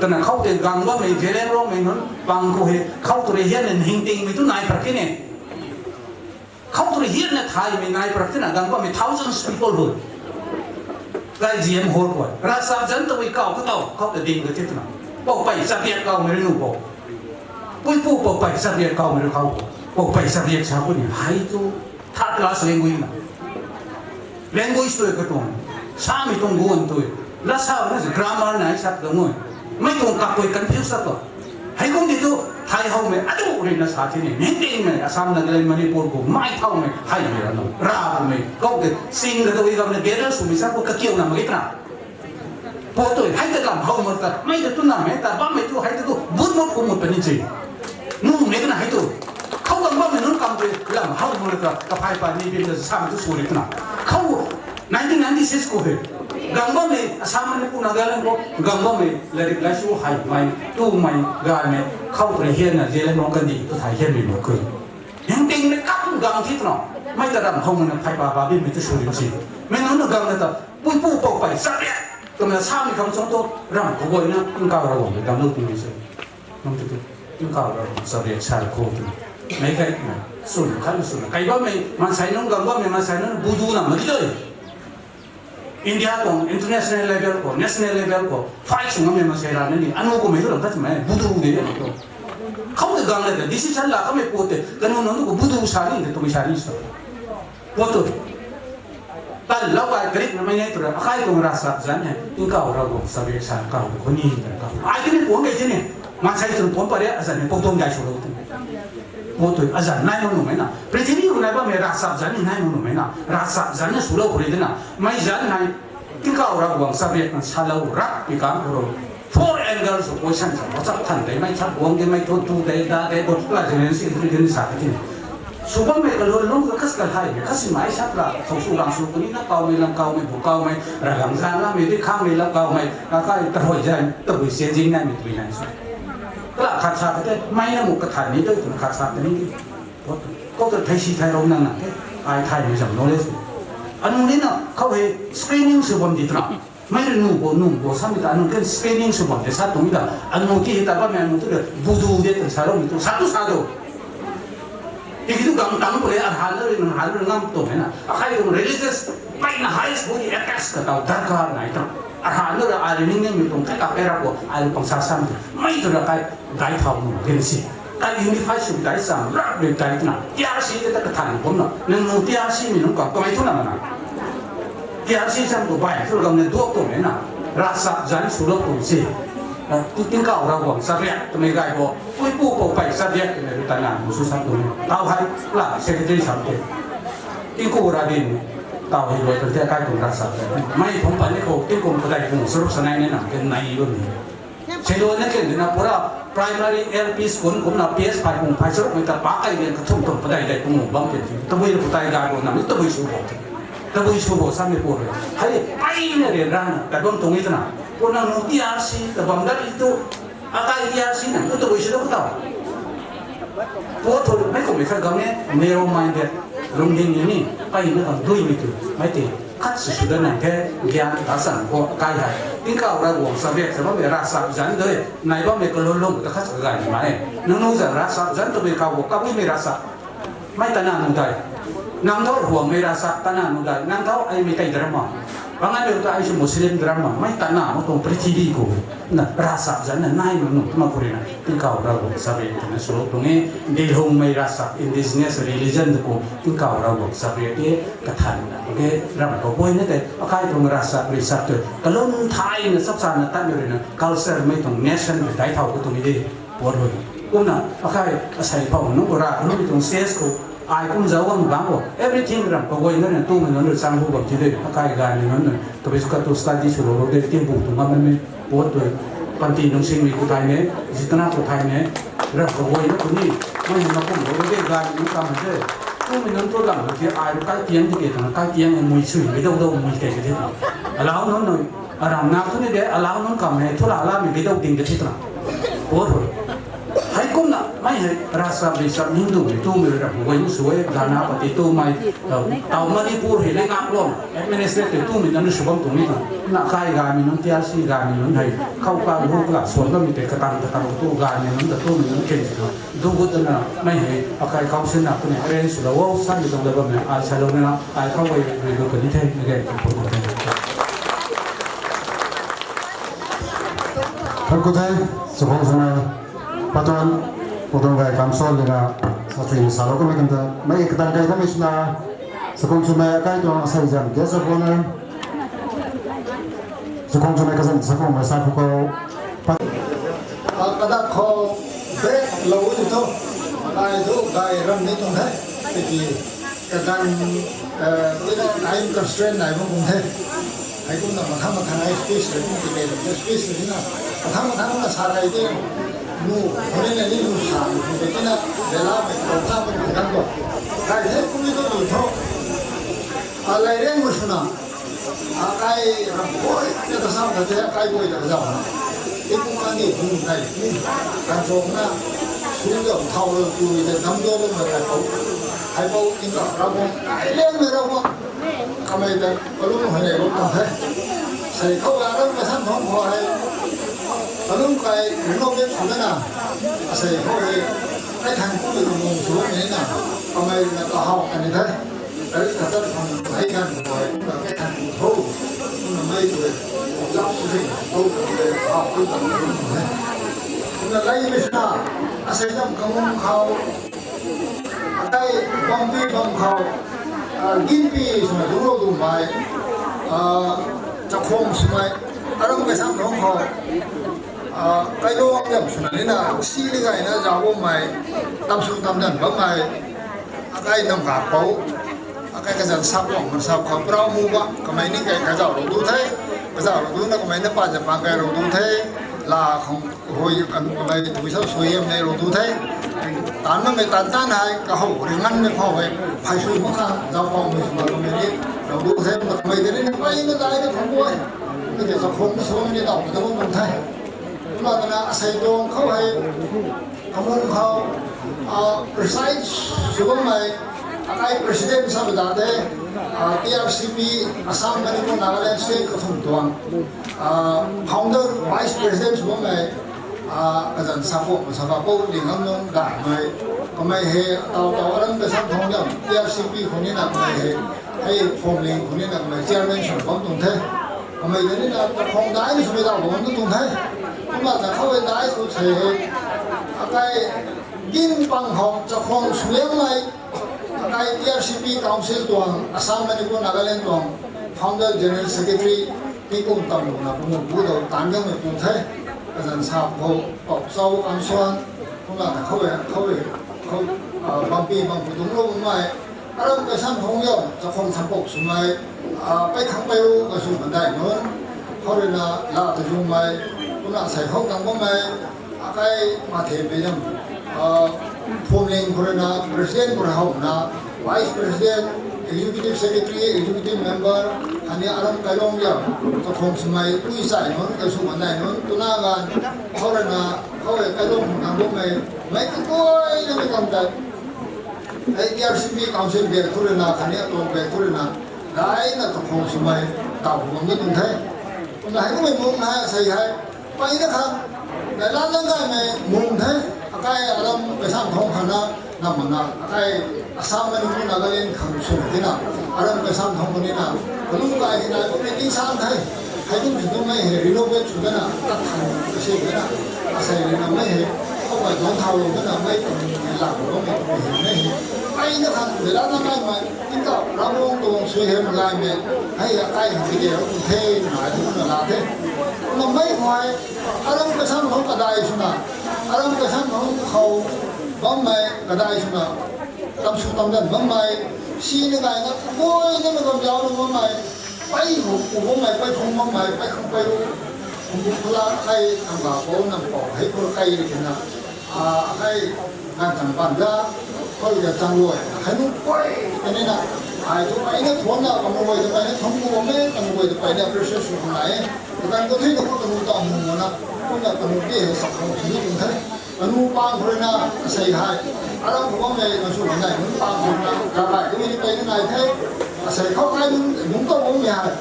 Twna khou tei gang bammei Zeliangrongmei nunc pang khou hei khou tu rui hian na hingtingmei tu nai prak kini. Khou tu rui hian na thaymei nai prak tina gang bammei thousands people hu. Kai G M Hall khou ravchapzanc tabui kau khou tau khou ta ding ka ti twna. Pou pei chabiak kaumei rui nu pou. Puipu pou pei chabiak kaumei rui khou. Pou pei chabiak sa pu ni hei tu third class language na. Language tui katuang, samei tuang guan tui, lasa na grammar na sap dang ui. Mei tuang kapui confuse sa tu. Hei kum di tu, thai houmei atu rui na sa ti ni, hingtingmei Assam, Nagaland, Manipur khou mei thaumei hei mei ra no, ra kumei kau de sing ka tu i gam na gather swmei sa khou kakiu na mak ge twna. Pou tui hei ta lam how mak ta, mei ta tu nam hei ta bammei tu hei ta tu but mut kum mut puni chi. Numei twna hei tu. Khou gang bammei nunc kam tui lam how mak ta, kaphay pa ni bim ta samei tu sw ri twna. Khou nineteen ninety-six khou hei gang bammei Assam, Manipur, Nagaland khou gang bammei lairik laisu heimei, tumei, gaymei, khou tu rui hian na Zeliangrong kandih tu thai hianmei mak khe. Hingtingmei kam gang ti twna. Mei ta ram how mak na phay pa pa bimei tu sw ri chi. Mei nunc na gang na ta, puipu pou pei chabiak twna samei khang chung tu, ram kaguayna Tingkauh Ravguangc mei dam lou ti ni se. Nang tu tu, Tingkauh Ravguangc chabiak sa khou tu. Mei kai na, swn khat na swn. Kai bammei maansei nunc, gang bammei maansei nunc budu na mak di tui. India tuang international level khou, national level khou fight sw ngammei maansei ra na ni, anu kummei tu lam ta twmei budu de na tu. Khou de gang le ta decision la kamei pou tei kanu nunc tu khou budu sa ni de twmei sa ni sa. Pou tu. Tan lau kai karik na mei nei tu ra, akai tuang ravchapzanc hei Tingkauh Ravguangc chabiak sa kau khou ni ta kau. Ai ti ni puang kei ti ni. Maansei tuang puang pare azanc ni pou tuang dai swlou tu. Pou tu azanc nai mak nuhmei na. Prithvi khou nai bammei ravchapzanc ni nai mak nuhmei na. Ravchapzanc na swlou khou ri de na. Mei zanc hei Tingkauh Ravguangc chabiak na salou rap pi kan khou ro. Four angles of question sa, wachap than tei, mei chap guang tei, mei thu tu tei, da tei, dot la tei, si tu tei sa ka ti. Sw bammei kalun lung ka kas ka thaymei, kasi mei sat la, thou sw lang sw puni na kaumei, lam kaumei, bu kaumei, ragang zan lamei di khangmei lam kaumei, akai tarui zan, tabui sian zing naimei tui nai sw. Kala khat sa ka tei, mei na muk kathan ni tei, tun khat sa ka ni. Kou ta thei si thei rou nang na the, ai thaymei zam knowledge. Anu ni na khou hei screening sw bam di twna. Mei rui nu bo, nu bo, samei ta anu kan screening sw bam de sa tuang ta. Anu ti hei ta bammei anu tu de, budu de twna sa roumei tu, sa tu sa do. Tiki tu gang tang pw le, arhan rui, nang han rui ngam tuang e na. Akai tuang religious, peyna highest body apex ka tau darkar nai ta. Arhan rui ai rui ning ningmei tuang kai ka pera khou, ai rui pang sa sam tu. Mei tu ra kai, dai thau nu, din si. Kai unify sw dai sam, rap rui dai twna. T R C te ta kathan kum na. Nang nu T R C mei nunc ka, kamei thu na na. T R C sam tu bai, thu gam na duak tuang e na. Ravchapzanc swlou tuang si. Tingkauh Ravguangc chabiak twmei gay bo. Puipu pou pei chabiak twmei rui ta na, mu sw sam tuang e. Tau hei, la, secretary sam te. Tingkauh ra din, tau hei loi kan te kai tuang ravchapzanc. Mei phung pan ni khou, tingkum kadai phung saruk sanai ni nang, ken nai bam ni. Seiluan na ken na pura primary L P school kumna P S phay pung phay charuk mei ta pa kai lian kathum thum padai dai pung bam ken. Tabui na putai ga bo na mi tabui sw bo. Tabui sw bo sa mi pur. Hei, pai na rian rana, kai bam tuang i twna. Puna nu T R C, tabam gari tu, akai T R C na, tu tabui sw da ku tau. Pu thu mei kum mei khat gang e, narrow minded, lungding ni ni, pai na kam dui mi tu, mei ti. Khat sw sw da nang the, gyan ta san khou kai hei. Tingkauh Ravguangc chabiak sa bammei ravchapzanc dui, nai bammei kalun lung ta khat sa gay ni ma e. Nang nu zan ravchapzanc tabui kau bo, kabuimei ravchap. Mei tana nu dai. Nang thau Ruangmei ravchap tana nu dai. Nang thau ai mei tei daram ma. Pangai mei ta ai sw Muslim daram ma. Mei tana ma tuang prithvi khou. Na ravchapzanc na nai ma nu ma khou rui na. Tingkauh Ravguangc chabiak twna swlou tuang e. Dilhungmei ravchap indigenous religion tu khou. Tingkauh Ravguangc chabiak e. Kathan na. Okay. Ram kaguayna tei. Akai tuang ravchap ravchap tu. Kalun thayna chap chana tat rui na. Culture mei tuang nation mei dai thau khou tuang e de. Puat rui. Kumna, akai, asei phou nunc khou ra, nunc tuang stage khou, ai kum zauc bam bang khou, everything ram kaguayna na tumei nunc rui chang hu bam ti de, akai gaymei nunc rui, tabui sw khat tu study swlou lou de, tingbu tu ngam mei, puat rui, panty nung singmei khou thaymei, zitna khou thaymei, ram kaguayna khou ni, mei na kum lou de, gaymei nunc kam de. Tumei nunc tu lam ki ai ru kai tiang di ke tang, kai tiang e mui sui mi dou dou mui ke ke the. Alau nunc nunc, aram na tu ni de, alau nunc kam he, thu la la mi ke dou ding ke the tang. Por ru. Hei kumna, mei hei, rasa bisa Hindu mi tumei ram, wei sui, gana pati tumei, tau Manipur hei le ngak lom, administrative tumei nunc sw bam tumei tang. Na kai ga mi nunc, T R C ga mi nunc hei, khou ka ru ka suan bam mi te katang katang tu ga mi nunc ta tumei nunc ken si tang. Du gut na, mei hei, akai council na, kuni arrange sw la wo, sa ni tang la bam e, ai sa lou na, ai khou wei, wei ru kani the, again, thank you. Thank you, thank you. Thank you, Chakhuang Swmei. Patron, Patron Gai Kamsol lina, sa chui ni sa lou kamei kan ta, mei katang kai kamei swna, Chakhuang Swmei akai tuang asei zam, guest of honor. Chakhuang Swmei kazan, Chakhuang Mei sa phu khou. Pat- Ah, kadak khou break lou ni thu, ai thu gai ram ni tuang the. Tiki kadan, eh, time constraint nai bam kum the. Hei kumna mathang mathang ai speech le kum tiki le speech le na. Mathang mathang na sa rai te. Nu, hoi na ni nu sa, nu te na, bela me kau sa me kan ko. Kai the kum ni tu ni thu. Ah, lai reng mo swna. Akai ram guay na ta sam ta te, akai guay ta zau na. Ipum ani hum nai, hum. Kan chok na, sum zau thau lo tu te, dam do lo na kai pau. Hai pau, in ka ram mo, kai leng me ram mo. Kamei ta, kalum hai nei lo ta hai. Sei khou ga ram ka sam thong khou hai. Kalum kai, ring lo bek su na. Sei khou hai, kai thang ku lo mung su me na. Kamei na ka hau kan ni thai. Ai kata khang ai kan boi, kata khang tho, na mai tu, lap tu, tho, ha, tu, tu, tu, tu, na lai mi sa, asei dam kamung khou, akai bampi bam khou, ah, ginpi swna dungc lou dungc mai, ah, Chakhuang Swmei, aram kai sam thong khou, ah, kai lou dam swna ni na, si ni gai na, zau bam mai, tam su tam dan bam mai, akai nam ga pou, akai kazan sap lou, man sap khou prau mu ba, kamei ni kai kazau lou du the, kazau lou du na kamei na pa zan pa kai lou du the, la khang hoi kan kamei tui sau sui em nei lou du the, tan na mei tan tan hai, kahou ri ngan mei phou hai, phai sui ma khang, zau phou mei sui ma kamei ni, lou du the, kamei tei ni pai na dai na khang boi, ni ke sa khong ni sui ni dau ka dau lou the. Kumna kana asei tuang khou hei, kamung khou, ah, preside sw bam mei, akai president sa bada de, ah, T R C P, Assam Manipur Nagaland State kathum tuang, ah, founder vice president sw bam mei, ah, kazan sa pou, sa ka pou, ding am nung da mei, kamei hei, tau tau aram ka sam thong dam, T R C P khou ni na kamei hei, hei Phomling khou ni na kamei chairman sw bam tuang the. Kamei ta ni na ta khong dai ni sw mei dau bam tuang the. Kumna ta khou hei dai sw sei hei. Akai gin pang hou Chakhuang Swmei, akai T R C P Council tuang, Assam Manipur Nagaland tuang, founder general secretary, ti kum tam lu na pu mu bu dau tan gang mei pu the. Kazan sa pou, pou sau ang suan. Kumna ta khou hei, khou hei, khou, ah, bampi bam pu dungc lou mei. Aram kai sam thong yam, Chakhuang Sampok Swmei, ah, pai khang pai ru, ka sw mandai nunc, khou rui na la ta zung mei, kumna sei khou tang bam mei, akai ma the mei nam, ah, Phomling khou rui na, president khou rui hou na, vice president, executive secretary, executive member, ani aram kai lou yam, Chakhuang Swmei, tui sai nunc, ka sw mandai nunc, tuna gan, khou rui na, khou hei kai lou tang bam mei, mei ka tuai na mei kam ta, Hei T R C P Council bek thu rui na, khatni atuang bek thu rui na, daina Chakhuang Swmei tau bam ni tuang the. Kumna hei kummei mung hei, sei hei, pai na kha, dai la lang gaymei mung the, akai aram kai sam thong khang na, nam mana, akai Assam Manipur Nagaland khang sw na tina, aram kai sam thong ni na, kalung kai hei na, kummei tin sang the. Hei kum si kum mei hei renovate sw dana, tat thang ka si dana, asei rui na mei hei, khou kai duang thau lou dana, mei kum ni lak lou mei kum hei mei hei. Ai na khan, bela na mai mai, in ta, Ravguangc tuang sui hei malai mei, hei ya kai hei video kum the, na ai kum na la the. Na mei khou hei, aram kasam khou kadai swna, aram kasam khou khou, bam mei kadai swna, tam sw tam dan bam mei, si na gai na, bui na na bam zau na bam mei, pai hu, u bam mei, pai phung bam mei, pai khang pai ru, khang bu phala kai, khang ga pou, nam pou, hei pura kai ri na, a, hei, gan tam pan da, Khou ta chang luai, kanu pui, kani na, ai tu pai na thuan na, kanu guay ta pai na thuan ku bam e, kanu guay ta pai na appreciate sw na e. Kan ko thui na ko kanu ta mu na, ko na kanu ke sa khou si ni tung the. Kanu pang khou rui na, asei hai. Aram khou bam e, na sw na nai, nu pang khou rui na, ka bai tu ni pai na nai the. Asei khou kai nu, nu ta bam e hai.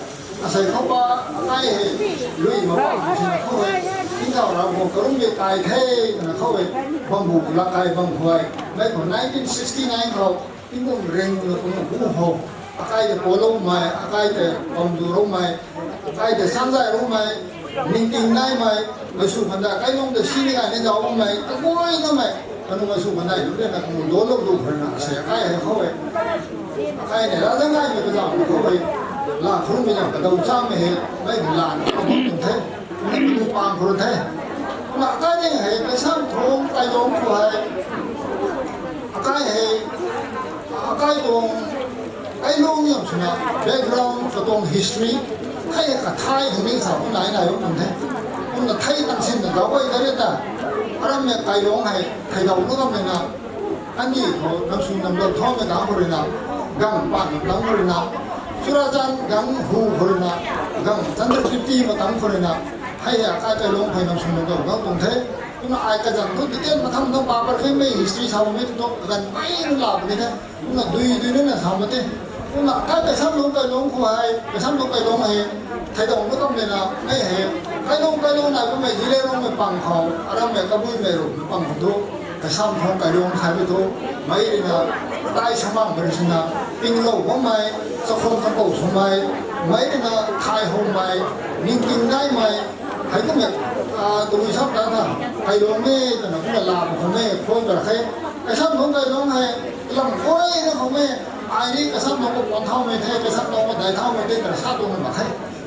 Asei khou pa, akai hei, lui ma pa, sina khou hei, tingkauh rau khou karung de kai the, kana khou hei, bambu la kai bam khou hei, mei khou nineteen sixty nine khou, tingkum ring na kum kum ho, akai de polou mei, akai de bamdu rou mei, akai de sanzai rou mei, ningting nai mei, mei sw khanda, kai nung de sini kai ni zau mei, kaguay na mei, kanu mei sw khanda, lu de na kanu do lou du khou na, asei akai hei khou hei. Akai ne, la zang ai mei kazam khou hei, la khou mei zang kadau cham mei hei, mei la na khou tung the, na kanu pang khou the. Na akai ne hei, kasam thong, kai long khou hei. Akai hei, akai tuang, kai long yam swna, background, katuang history, kai ka thai hei ni sa, kum nai nai bam tung the. Kum na thei tang sin na gau ai da re ta, aram mei kai long hei, thei dau na gam mei na, Ani khou, nam sw nam dau thau mei tang khou rui na, gang pan tang khou rui na, Churachandpur gang hu khou rui na, gang Chandrakirti ma tang khou rui na, hei hei akai kai long hei nam sw nam dau gang tung the. Kumna ai kazan thu detail matham tham pa par khe mei history sa mei tu kazan mei nu la mei the. Kumna dui dui na na sa mei the. Kumna kai kasam long kai long khou hei, kasam long kai long hei, thei dau na kam mei na, mei hei, kai long kai long na kum mei zile long mei pang khou, aram mei kabui mei ru mei pang khou tu, kasam thong kai long khai mei tu, mei rui na, tai samang mei rui sina, pinglou bammei, chakhwang kapou swmei, mei rui na, thai houmei, ningting naimei, hei kum e, a, tabui sam ta tha, kai long e, twna kum e la khou mei, khou ta khe, kasam thong kai long hei, lam koi na khou mei, ai ni kasam thong ko pon thau mei the, kasam thong ko dai thau mei the, twna sa tuang na mak khe.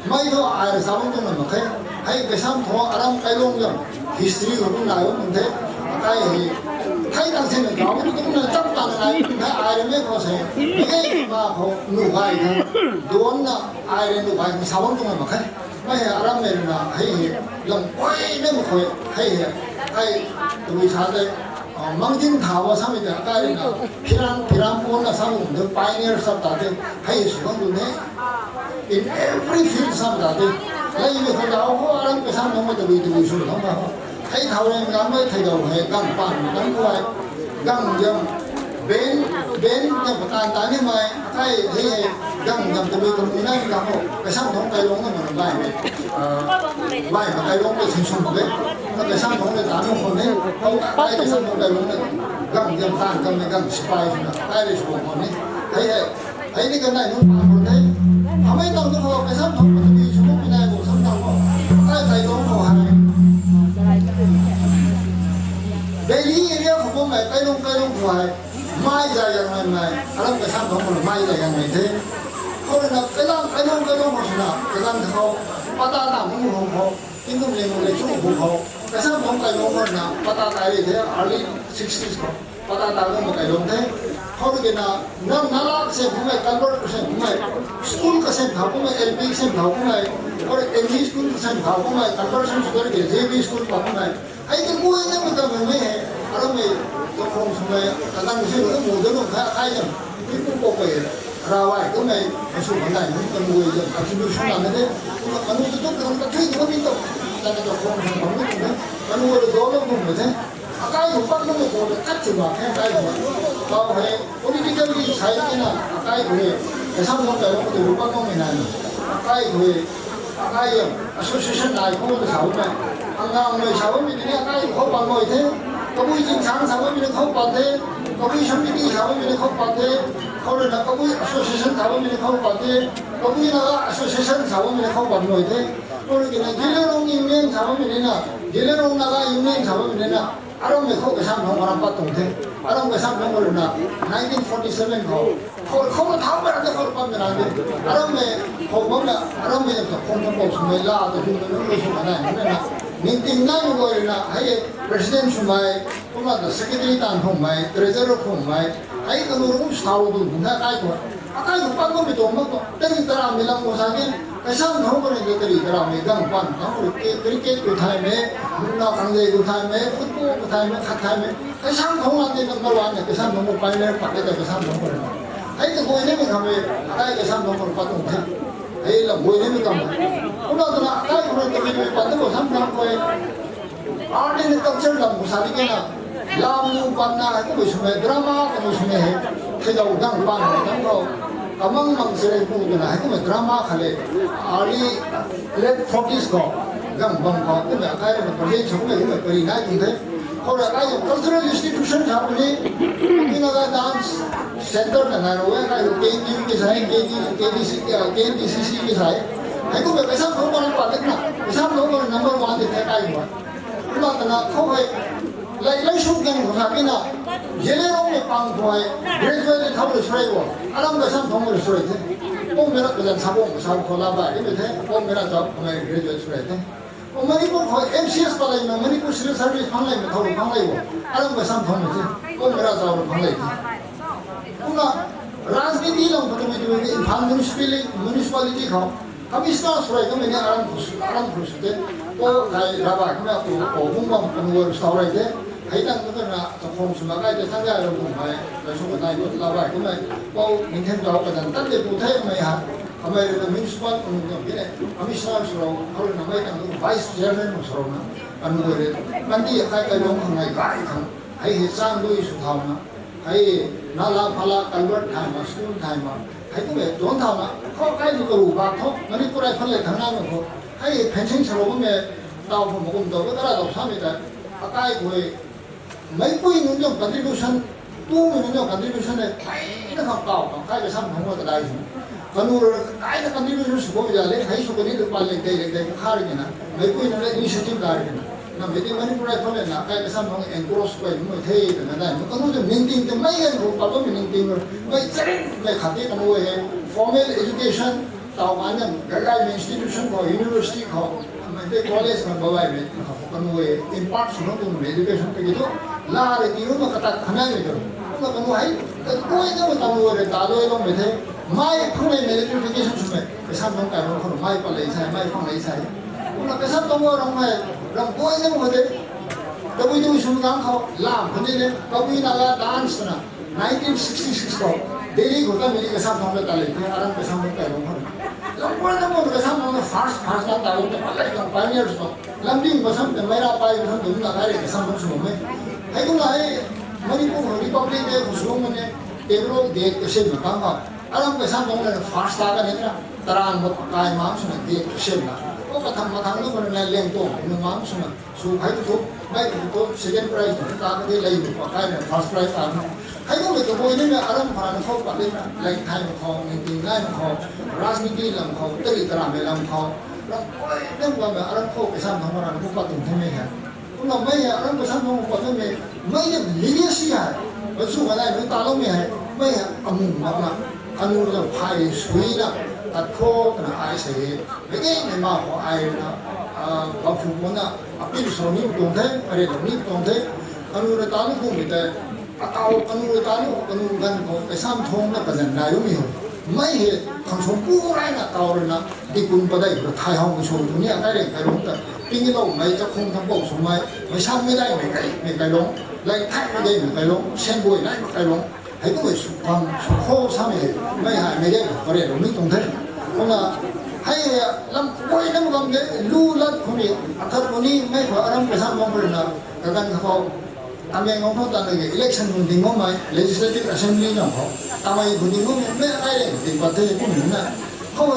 Mei thu ai rui sa bam tuang na mak khe. Hei kasam thong aram kai long zam, history khou kum nai bam tuang the. Akai hei, thei tang sin na gau, kum na chap tang na nai, na ai rui mei khou se, mei ma khou nu gai the. Duan na ai rui nu gai sa bam tuang na mak khe. Mei hei aram mei rui na, hei hei, lam koi na mak khe, hei hei, ai, tabui sa de, a, mangdin thau samei ta, akai rui na, phiran, phiran pon na samei kum de, pioneer sam ta de, hei sw bam tuang the. In every field sam ta de. Lei mei khou dau ho, aram kasam nang mei tabui tabui sw nang ma ho. Hei thau reng nang mei thei dau hei, gang pan nang kuai. Gang zam, ben, ben zam patan ta ni mei, akai hei hei, gang zam tabui tabui nai gang ho. Kasam thong kai long na ma bai mei. A, bai ma kai long de sin sum de. Na kasam thong de ta nung khou ni. Hou akai kasam thong kai long na. Gang zam tan kam na gang sipai sw na. Akai de sw khou ni. Hei hei. Hei ni kanei nunc pa khou the. Amei tang tu khou, kasam thong khou tabui sw kum mei nai khou sam tang khou. Akai kai long khou hei. Valley area khou kum mei, kai long, kai long khou hei. Mei zay yang mei mei. Aram kasam thong khou mei zay yang mei the. Khou rui na, kai lang, kai long, kai long khou sw na. Kai lang khou. Pata na mung hung khou. Tingkum ling le chu hung khou. Kasam thong kai long khou na. Pata tai ri the, early sixties khou. Pata ta lung ma kai long the. Khou rui na, nam nala kasem kumei, convert kasem kumei, school kasem thau kumei, L P kasem thau kumei, or M E school kasem thau kumei, conversion school ke J B school pa kumei. Ai ke kuai na mei ta mei hei, aram mei, ta khong sumei, ta nang si na mu de nung kha kai zam, ni pu ko pe, ravai kumei, asu kanei, ni ta mu zam, contribution na mei de, kanu tu tu, kanu ta thui, kanu ni tu, ta ta khong sumei, kanu ni tu, kanu ni tu, kanu ni tu, Akai khou pat nunc khou kat si mak khe akai khou. Tau hei politically sai tina akai khou hei. Kasam nunc kai lou khou tu pat nunc hei nai. Akai khou hei. Akai hei association nai khou tu sa bam e. Angang mei sa bammei tini akai khou pat nai the. Kabui zingsang sa bammei ni khou pat the. Kabui samiti sa bammei ni khou pat the. Khou rui na kabui association sa bammei ni khou pat the. Kabui Naga association sa bammei ni khou pat nai the. Khou rui na Zeliangrong union sa bammei ni na. Zeliangrong Naga union sa bammei ni na. Aram mei khou kasam nunc aram pat tuang the. Aram kasam nunc rui na nineteen forty seven khou. Khou, khou thau mei ram de khou pat mei ram de. Aram mei khou bam na, aram mei ta khou nunc khou sumei la, ta khou nunc khou sumei na, na, na. Ningting nai mei guay rui na, hei president sumei, kumna ta secretary tan khou mei, treasurer khou mei, hei kanu rui sau tu na kai khou. Akai khou pat khou mei tuang mak khou. Tei tara mei lam khou sa ke. Kaisam thangc khou ni tari tara mei gang pan thangc khou cricket khou thaymei, muna kangzei khou thaymei, football khou thaymei, khat thaymei. Kaisam thangc lan ni number one ni, kaisam thangc khou pioneer pat e ta kaisam thangc khou ni. Hei ta guay ni mi kham e, akai kaisam thangc khou pat tuang the. Hei lam guay ni mi kham e. Kumna twna akai khou ni tari mei pat tu kaisam thangc khou e. Art and culture lam khou sa di kena, lam nu pan na hei kummei swmei drama kanu swmei hei, theidau gang pan na thangc khou, kamang mang sirei pu twna hei kummei drama khat le, early, late forties khou, gang bam khou kummei akai rui na project sa kummei kummei pari nai tuang the. Khou rui akai cultural institution sa puni, Naga Dance Center na nai rou e, akai rui K N D U ki sai, K D, K D C, K N D C C ki sai. Hei kummei kaisam thangc khou ni pat di na, kaisam thangc khou ni number one di the akai rui. Kumna twna khou hei, lai, lai suk gang khou sa kena, Zeliangrong ni pang khou hei, graduate thau rui srei o, aram kaisam thangc rui srei the. Kum mei ra kajan sa bam sa khou la bai di mei the, kum mei ra zau khou mei graduate srei the. O Manipur khou M C S palei na, Manipur Civil Service phang lei mei thau rui phang lei o, aram kaisam thangc rui the, kum mei ra zau rui phang lei the. Kumna, rajniti lam khou twmei twmei Imphal municipality, municipality khou, commissioner srei kamei ni aram khou sw, aram khou sw the, kou kai raba kamei kou, kou bung bam kanu rui sa rei the, hei tang tu twna, takhang swna kai the, thang gay rou bung hei, kai sw kanai kou la bai kamei, kou minthen zau kadan tan de pu the mei ha, kamei rui na municipal kum kam ki ne, commissioner sw rou, khou rui na mei tang tu vice chairman sw rou na, kanu rui, kandi akai kai lung khang nai kai khang, hei hei chang dui sw thau na, hei, nala phala culvert thay ma, school thay ma, hei kummei tuang thau na, khou kai tu karu bak tho, Manipur ai phan le thang na nung khou, hei fencing sa rou kummei, tau khou ma kum tau, kara tau samei ta, akai khou, meipui nunc tuang contribution, tumei nunc tuang contribution le, kai na khang kau khang, kai kaisam thangc khou ta dai sw. Kanu rui kai na contribution sw khou ya le, hei sw kani tu pan le tei le tei kakha rui kena, meipui nunc le initiative la rui kena. Namei ti Manipur ai phan le na, kai kaisam thangc encourage kai nunc mei the, twna dai. Kanu tu ningting tu mei gan khou, pa bammei ningting rui, mei charing mei khat ti kanu hei, formal education, tau ma nang, gaigaymei institution khou, university khou, mei tei college khou, bagaymei khou, kanu hei, impart sw nang tumei education tiki tu, la rui ti rui ma katak khanai mei tu. Kumna kanu hei, kaguay na ma kanu rui ta luai loumei the, mei phang leimei electrification swmei, kaisam thangc kai rui khou mei pat lei sai, mei phang lei sai. Kumna kaisam thangc rui mei, ram guay na ma khou de, tabui tu sw nang khou, lam khou ni le, Kabui Naga Dance na, nineteen sixty six khou, Delhi khou ta mei ni kaisam thangc ta lei the, aram kaisam thangc kai lung khou. Lam guay na ma kaisam thangc first, first na ta lung ta pat lei khang pioneers khou. Lamding kaisam ta mei ra pai kaisam thangc na kai rui kaisam thangc sw mei. Hei kumna hei, Manipur khou Republic Day khou sw mei ne, table date kasimna bam khou. Aram kaisam thangc na first ta ka ni na, tarang ma kai mam swna date kasimna. Kou kathang mathang na khou na leng tuang, nu mam swna. Sw phey tu thu, mei tu thu, second prize tu thu, ta kati lei nu pa kai na first prize ta na. Hei kummei kaguay ni mei aram pha na khou pat le na, lei thay ma khou, ningting nai ma khou, rajniti lam khou, tari taramei lam khou, ram guay na bammei aram khou kaisam thangc ma ram khou pat tuang the mei hei. Kumna mei hei aram kaisam thangc khou pat mei, mei hei legacy hei, basu kanei mei taloumei hei, mei hei amung mak na, kanu na phay sui na, tat khou twna ai sei e, mei tei mei ma khou ai na, baphu khou na, apil sw ni tuang the, aret ni tuang the, kanu rui ta ni kummei tei, ataw kanu rui ta ni, kanu ganv khou kaisam thangc na kazan nai umei ho. Mei hei, khang sw pu rai na taw rui na, dikun padeih khou thay howmei sw tu ni akai rui kai lung ta, pingloumei chakhung thang pou swmei, meic sammei daihmei kai, mei kai lung, lei thaymei daihmei kai lung, senguay naimei kai lung, hei kummei sw khang, sw khou samei hei, mei hei mei daih khou paret lou ni tuang the. Kumna, hei, lam guay na ma kam de, lu lat khou ni, akhat khou ni, mei khou aram kaisam bam khou rui na, kaganv khou, Tamenglong khou ta na ge election nung ding bammei, legislative assembly nang khou, tamei khou ding bammei, mei akai rui ding pat the kummei na. Khou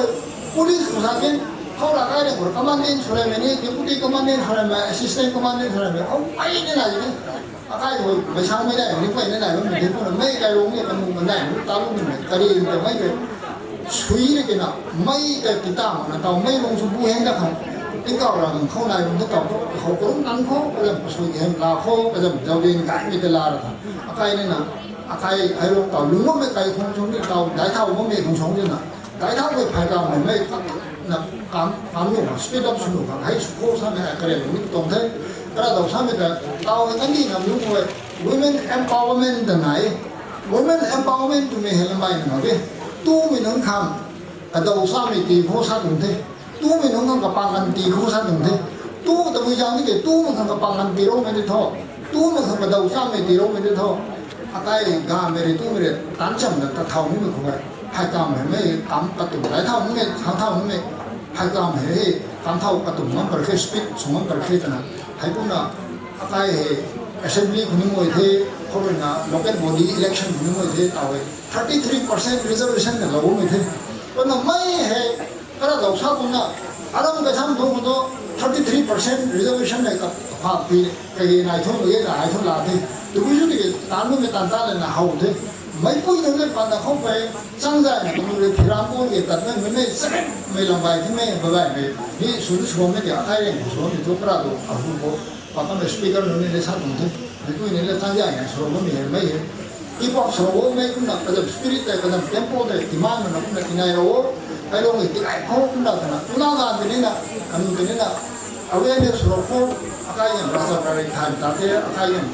police khou sa kin, khou ra akai rui khou commandant sw raymei ni, deputy commandant sw raymei, assistant commandant sw raymei, khou ai ni nai ni. Akai khou meic sammei daihmei ni pey ni nai bammei the kumna, mei kai lung ni kanu ma nai ni ta lung ni mei, kari ta mei tei, sui rui kina, mei tei ti ta mak na taw, mei lung sw bu heng ta khang, tingkauh ra nang khou nai lung ta taw, khou karung nang khou, kazam kasui hem la khou, kazam zauzian gaymei tei la ra ta. Akai ni na, akai ai lung taw, lungc bammei kai khang sw ni taw, daic thau bammei khang sw ni na, daic thaumei phey kamei mei, na, kam, kam nu khang, speed up sw nu khang, hei sw khou samei ai karen ni tuang the, kara daw samei ta, taw hei kandih nam lungc khou, women empowerment ta nai, women empowerment twmei hei lamei na mak e, tumei nunc khang, Kadaw samei ti khou sa tuang the. Tumei nunc khang kapang kan ti khou sa tuang the. Tu tabui zang ni ke, tumei khang kapang kan ti roumei di tho. Tumei khang kadaw samei ti roumei di tho. Akai gamei rui tumei rui tan cham na ta thau nimei khou e. Phay kam hei mei kam katum lai thau nimei, thau thau nimei. Phay kam hei hei kam thau katum ngam par khe, speed sw ngam par khe twna. Hei kumna akai hei assembly khou ni ngoi the, khou rui na local body election khou ni ngoi the, tau e. Thirty three percent reservation na lou mei the. Kumna mei hei, kara lou sa kumna, aram kai tham thung khou tu, thirty three percent reservation nei ka pha pi, kage nai thung, kage nai thung la the. Tabui sw tiki tan mei tan ta le na how the. Meipui nunc le pan na khou pei, chang zay na kanu le phiram pu le tat mei, mei mei, mei lam bai the mei, bai bai mei. Ni sw ni sw mei ti akai reng sw ni tu kara tu, ahu khou. Pakan speaker nunc ni le sa tuang the. Meipui ni le chang zay na sw mei hei mei hei. Hip hop sw mei kumna, kazam spirit tei, kazam tempo tei, demand na kumna tinai ro. Kai lou ni tinai khou kumna twna, tuna gan tini na, kanu tini na, awareness sw khou, akai yam rasa kari than ta the, akai yam,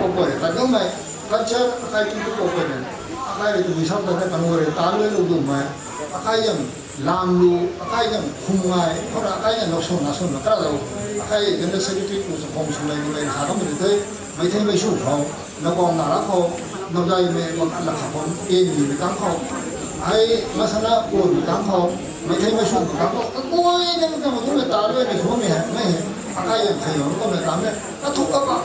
opoi, kazam mei, culture, akai tu tu opoi ne, akai rui tu misap ta the, kanu rui ta lu lu du mei, akai yam, lam lu, akai yam, khum ngai, khou ra akai yam, lou sw na sw na, kara lou, akai general secretary tu sw khou sw mei, mei sa kam mei the, mei the mei sw khou. Nabang na ra khou, nabang mei bang la kha khou, e ni mei tang khou. Hei, masana pun mei tang khou, mei thei mei sung mei tang khou. Kakui ni mei tang khou, mei ta rui ni sw mei hei, mei hei. Akai yam thei yam khou mei tang mei. Kathuk kaba.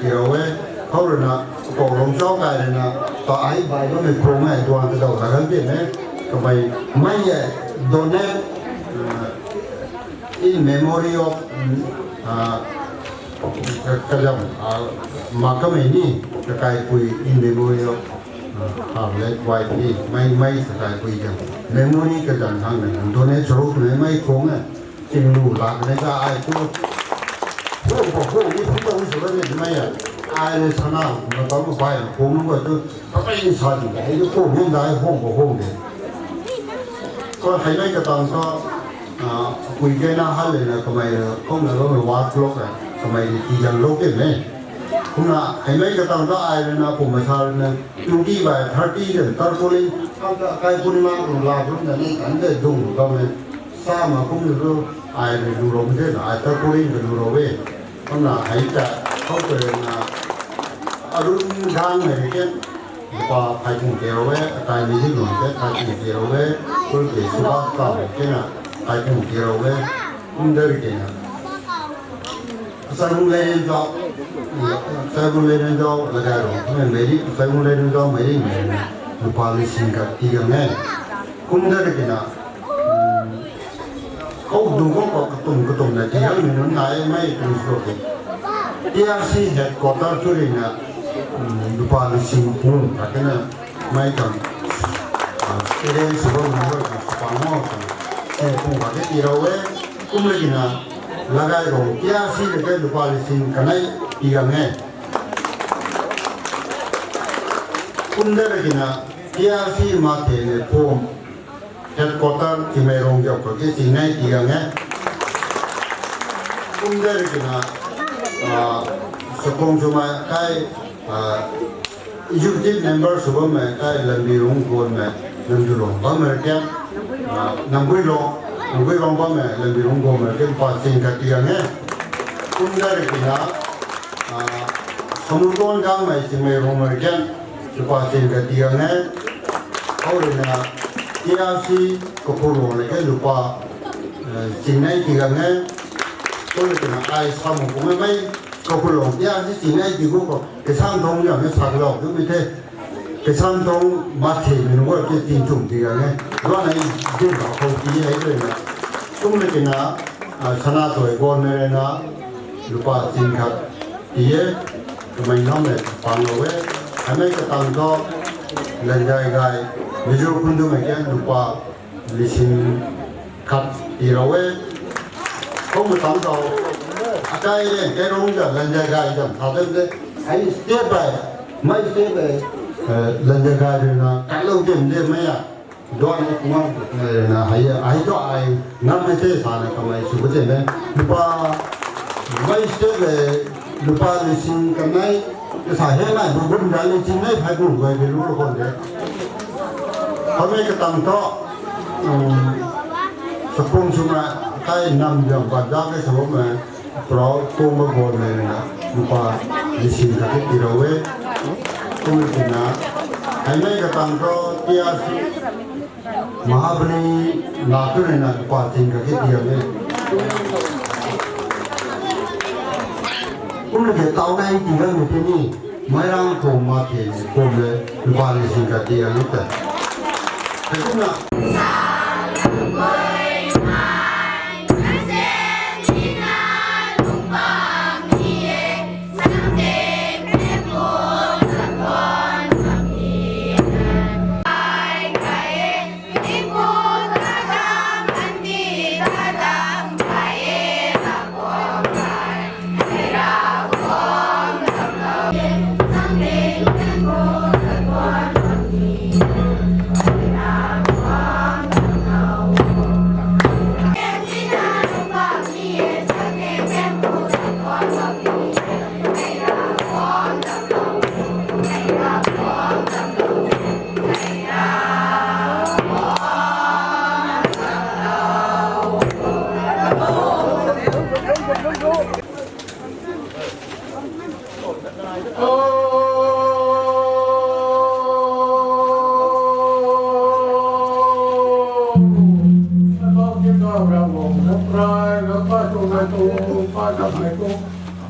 Tiilou e, khou rui na, Pou Lungchau kai rui na, ta ai bai bammei khou ngai tuang ta dau ta gan tin e, kamei, mei e, donate, uh, in memory of, uh, ka, kazam, uh, ma kamei ni, kakaipui in memory of, uh, harmless wife ni, mei, mei kakaipui zam. Memory kazam hang na, donate sou twmei mei khou ngai. Tinglu lak ne ka ai tu. Hung pa hung ni phung ta wi sw ni mei a. Ai le sana ma tau ma bai hung nu ba tu. Papai ni sa di ai tu hung ni dai hung pa hung de. Ko hai mei ka tang ka, ah, pui ke na hal le na kamei, kong na lo na wa klok a. Kamei di ti jang lo ke me. Kumna hai mei ka tang ka ai le na pu ma sa le na twenty by thirty de tarpaulin. Kam ta kai puni ma kum la kum na ni kan de dung ka me. Sa ma kum lu ai rui lu rou de na, ai tarpaulin rui lu rou e. Kumna hei ta, khou ta rui na, arun gang mei rui ken, pa phai kum ke rou e, akai mi di nung ke phai kum ke rou e, kul ke suba ka ke na, phai kum ke rou e, kum de rui ke na. Sai bung le nen zau, sai bung le nen zau, la ga rou, kum mei di, sai bung le nen zau, mei di mei na, lupa lising khat tii gang e. Kum de rui ke na, um, Khou dung khou katum katum na tiang ni nunc nai mei kum sw ke. T R C headquarter tu rui na, um, lupa lising pung khat na mei kam, ah, student sw bam na rui na sw pang mo kam. Eh, pung khat ke tii rou e, kum le ki na, Lagai Rong T R C le ke lupa lising kanei tii gang e. Kum de rui ki na, T R C ma the ne pum. Headquarter Chingmeirong zauc khou ke chingnei tii gang e. Kum de rui ki na, ah, Sakong Swmei kai, ah, executive member sw bammei kai Lambi Rong Gonmei, Namjulong bammei rui kian, ah, Namguilong, Namguilong bammei Lambi Rong Gonmei rui kian pa ching khat tii gang e. Kum de rui ki na, ah, Samulton Gangmei Chingmeirongmei rui kian, lupa ching khat tii gang e. Khou rui na T R C Kaphulong le ke lupa, eh, chingnei tii gang e. Khou rui na ai sa mu kum e mei Kaphulong T R C chingnei tii gu khou. Kesan Thong ya me sa lou tu mi the. Kesan Thong ma the mi nunc ke ting chum tii gang e. Luan ai din khou tii e rui na. Kum le ki na, ah, Sana Toi Gonmei rui na, lupa ching khat tii e, kamei nam le pang lou e, kamei ka tang tho, Lanjai Gai, Mizo Khundumei kian lupa lising khat tii lou e. Kum ka tang tho, akai le, kai rong ja Lanjai Gai jam tha dem de, ai step by, mei step by, eh, Lanjai Gai rui na, kai lou dem de mei a. Duan ni kumang, eh, na hai, hai tu ai ngam hai te sa na kamei sw ko te me. Lupa, mei step le, lupa lising kanei, sa he nai bu bum da lising nai phai bum goi de lu lo kon de. Kamei ka tang tho, um, Sakong Swmei kai nam jam ba da ke sa bam e. Proud Tumba Gonmei rui na, lupa lising khat ke tii lou e. Kum ki na, hai mei ka tang tho T R C Mahabali na tu rui na, lupa ching khat ke tii lou e. Kum le ke tau nai tii lou e te ni. Meirang kum ma the ni kum le lupa lising khat tii ang ta. Kumna.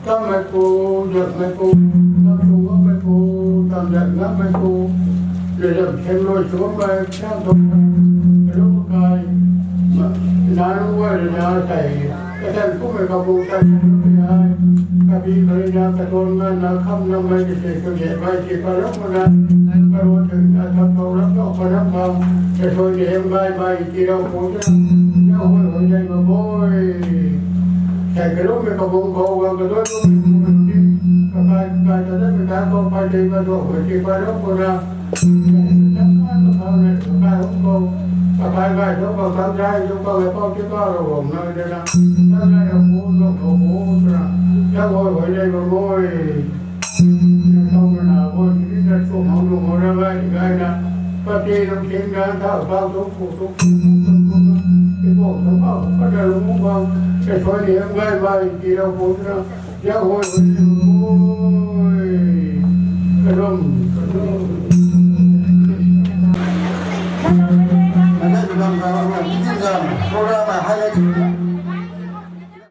Tammei pu, zatmei pu, tam tu ngammei pu, tam zat ngammei pu, le zam theng rui chuammei, tam tu, lu kai, na lu ai rui na tei, katan kummei kabu tei, ai, kabi khou rui na, katuan nganvna, kham nammei, kase kage bai, si pa lou kuna, karuan thun, na thap thau ram thau, pa ram thau, kasui ni hem gai bai, ti rau pu, na, na hui hui nei ma boi. Sei kalummei kabung khou guang kaduai lu, kakai kakai ta dat mei ta khou pai tei ma duak hui ti pai lou kuna. Kakai hung khou, kakai gay thu khou tang zai thu khou e pau ti kau rou guang na de na. Tang zai rou pu, duak khou pu, tuna. Tang hui hui nei ma boi. Tau na na boi, ti na sw hou nu hou ra gay gay na. Pati lung ting na thau thau tu pu tu pu tu pu tu. Ti pu tu pu tu pu na lung guang. Kasui ni hem gai bai ti rau pu tuna. Zauc hui hui nei ma